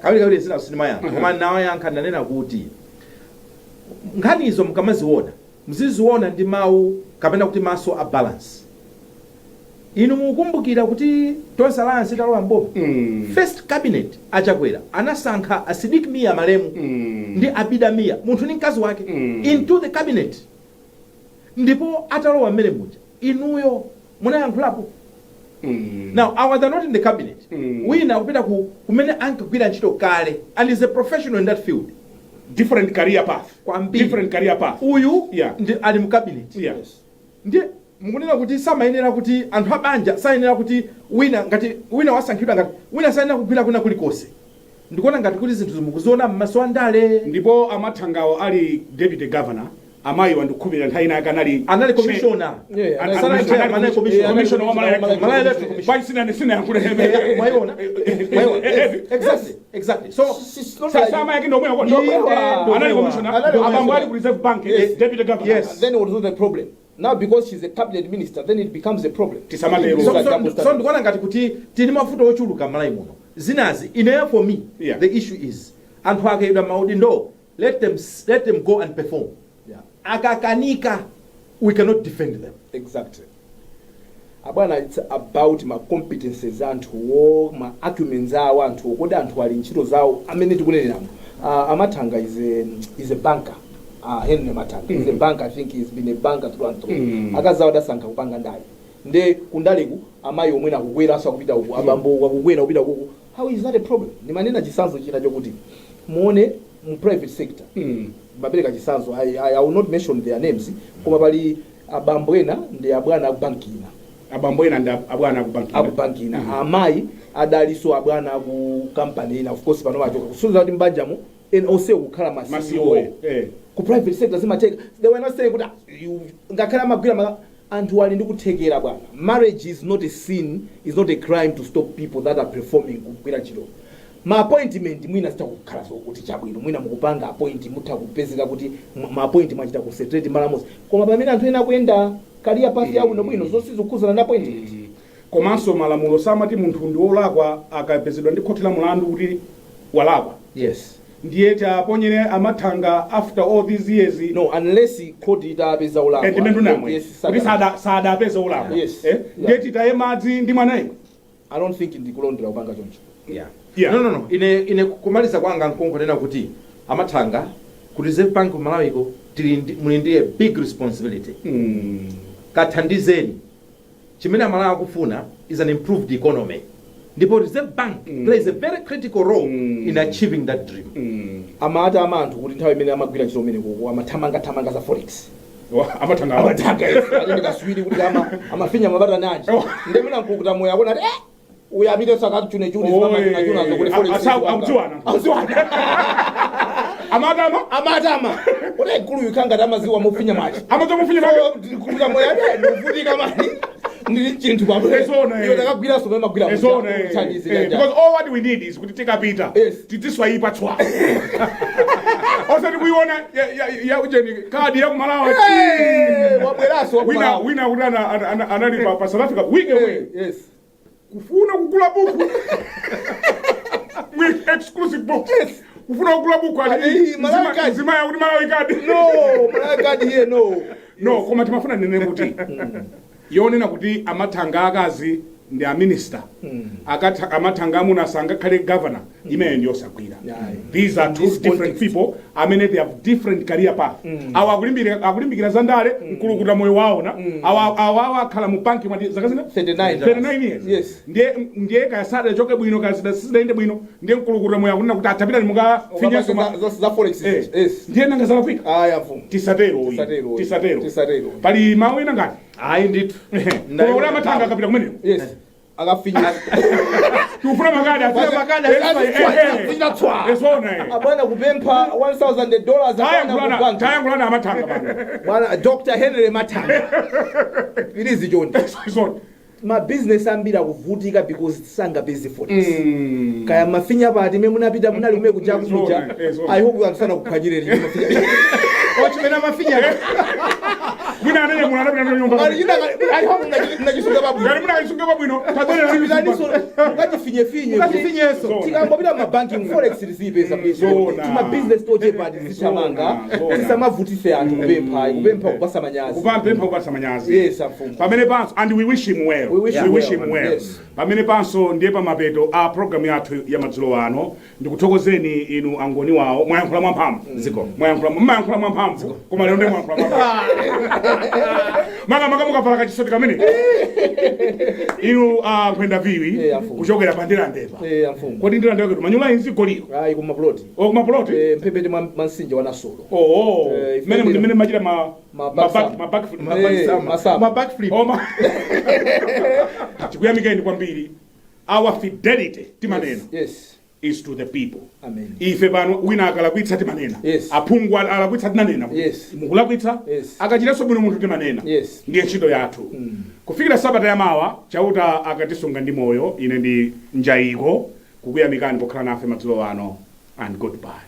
kawiri kawiri zina sindimayankha, koma nayankha, ndanena kuti nkhanizo mukamaziona muziziona ndi mawu kapena kuti maso a balance. Inu mukumbukira kuti Tonse Alliance italowa mboma, first cabinet, achakwera anasankha a Sidik Mia malemu ndi Abida Mia, munthu ndi mkazi wake, into the cabinet. Ndipo atalowa mmene muja, inuyo munayankhulapo? Now awa, they're not in the cabinet. Wina kupita ku kumene ankagwira ntchito kale and is a professional in that field. Different career path. Kwambiri. Different career path. Uyu ndi ali mu cabinet. Ndiye mukunena kuti samayenera kuti anthu abanja sayenera kuti wina, ngati wina wasankhidwa, ngati wina sayenera kugwira kwina kulikonse. Ndikuona ngati kuti zinthu mukuziona m'maso andale. Ndipo amathangawo ali deputy governor, amayi wandikukhulupirira nthawi ina yake anali Anali commissioner. Yeah, Anali chairman, anali commissioner. Commissioner wa Malawi. Malawi Electoral Commission. Kwa sina yankhule. Mwayiona, mwayiona. Exactly, so It's not like- Sama yake ndomwe yako. Inde, Anali commissioner. Anali Abambo ali ku Reserve Bank. Yes. Deputy governor. Yes. Then it was not a problem. Now because she's a cabinet minister, then it becomes a problem. Tisamatero. It's like double So standard. ndikuona ngati kuti tili mavuto ochuluka m'Malawi muno. Zinazi ineyo, for me, the issue is anthu akayidwa maudindo, let them go and perform. Akakanika, we cannot defend them. Exactly, abwana. It's about ma competences anthuwo, ma acumens awo anthuwo. Kodi anthu ali ntchito zawo amene tikuneneramo? Amathanga is a banker. Henry Mathanga is a banker. I think he's been a banker through and through. Akazawo adasankha kupanga ndale, nde kundaleku amayi omwe akukwera akupita uku, abambo akukwera kupita kuku. How is that a problem? Ndimanena chisanzo china chokuti muone mu private sector. Mapereka chisanzo, I will not mention their names, koma pali abambo ena ndi abwana aku banki ina. Abambo ena ndi abwana aku banki. Aku banki ina. Amayi adalinso abwana aku company ina. Of course pano machoka kusuliza kuti mbanjamo ena onse kukhala ma Ma CEO. CEO, eh. Ku private sector zimateka. They were not saying kuti ngakhale amagwira anthu ali ndi kuthekera, bwana. Marriage is not a sin, is not a crime to stop people that are performing kugwira ntchito. Ma appointment mwina zitakukhala zokuti chabwino, mwina mukupanga appoint, mutha kupezeka kuti ma appoint mwachita concentrate malamuzi, koma pamene anthu ena akuyenda career path yabwino bwino, zonse zikukhuzana ndi appointment. Komanso malamulo samati munthu ndi wolakwa akapezedwa ndi khoti la mulandu kuti walakwa. Ndiye taponyere amathanga after all these years. No, unless court itapeza ulakwa. Ndimene ndunamwe Yes, kuti sadapeze ulakwa. Yes. Eh? Ndiye titaye madzi ndi mwanayo. I don't think ndikulondera kupanga choncho. Yeah. No, ine kumaliza kwanga nkungonena kuti amathanga ku Reserve Bank of Malawiko tili muli ndi a big responsibility. Kathandizeni. Chimene Amalawi akufuna is an improved economy, ndipo Reserve Bank plays a very critical role in achieving that dream. Amati ama anthu kuti nthawi imene amagwira ntchito umene koko amathamangathamanga za forex. Amathanga. Amathanga, yes. Ati ndikaswiri kuti amafinya mabatani anji, ndemena nkukuta moyo akona ati uyu apite sakachune chune. Oye. Zimamachuna kuti forex. Akudziwana. Akudziwana. Amatama. Amatama kuti mkulu uyu khangati amaziwa mofinya machi. Amazomufinya. Kukuta moyo ati ndikuvutika mani, ndili chinthu pamwe. Ezona, eh. Iwe takagwiraso pamene magwira. Ezona, eh. Eh, because all what we need is kuti tikapita tidziswayipa tswa, osati kuiona ya ujeni kadi ya kumalawa. Wabweraso. Wina wina kuti anali pa South Africa week away kufuna kugula buku with exclusive books, kufuna kugula buku ati Ati, Malawi card. Zimaya kuti Malawi card. No, Malawi card here, no. No, koma timafuna nene kuti yonena kuti amathanga akazi ndi a minister, amathanga amuna sangakhale governor, imeneyo ndiyosagwira. Ayi. These are two This different context. people amene they have different career path. Awa akulimbikira za ndale, mkulukuta moyo waona. Awa akhala mu banki mwati zaka zina? 39. 39 years. Ndiye kaya sadachoke bwino, kaya sidaende bwino, ndiye mkulukuta moyo akunena kuti atapitani mukafinyenso za forex. Eh. Yes. Ndiye nanga zalakwika? Aya, mfumu. Tisatero uyi. Tisatero uyi. Tisatero. Tisatero. Pali mawu ena ngati Ayi ndithu. Koma uli amathanga akapita kumeneko Yes, akafinya. tikufuna makadi. Afuna makadi, afinya tswa. Esona, eh. Abwana kupempha $1000, abwana ku bank. Tayankhulana amathanga pano. Bwana Dr Henry Mathanga, please chonde. Esona. Ma business ambiri akuvutika because sangapeze forex. Kaya mafinya pati me munapita munali kume kuja kuja. Zona, zona. I hope anthu sanakuphwanyire lino mafinya. Ochimene amafinya. Mwina anene muno anapita na nyumba. Mali china, I hope mnachisunga pabwino. Ngati munachisunga pabwino, tabwera. Chipitaniso mukachifinyefinye. Mukachifinyeso. Tikangopita mabanking, forex tiziyipeza, please. Zona. Tima business tochepa tizithamanga. Zona, zona. Tisamavutise anthu kupempha, kupempha kupasa manyazi. Kupempha kupasa manyazi. Yes, amfumu. Pamene panso, and we wish him well. We wish We him wish well. him well. Yes. Pamene panso ndiye pamapeto a program yathu ya madzulo ano. Ndikuthokozeni inu angoni wawo, mwayankhula mwamphamvu. Ziko. Mwayankhula, mmayankhula mwamphamvu, koma lero ndiye mwayankhula mwamphamvu. Maka maka mukavala kachisoti kamene inu, nkhwenda viwi. Eh, afumu. Kuchokera pa Ndirandepa. Eh, amfumu. Kodi Ndirande wake tumanyula inzi goliyo? Ayi, kumapuloti. O, kumapuloti. Eh, mphepete mwa mtsinje wa Nasolo. Oh. Eh, mene mene machita ma Ma ma back back ma back Ma Eh, back summer. masama. Ma backflip. Oma tikuyamikeni kwambiri. Our fidelity, timanena, is to the people. Amen. Ife pano wina akalakwitsa timanena. Aphungu alakwitsa tinanena. Mukulakwitsa. Akachitanso bwino munthu timanena. Ndiye ntchito yathu. Kufikira sabata yamawa, Chauta akatisunga ndi moyo, ine ndi Njayiko kukuyamikani pokhala nafe madzulo ano, and goodbye.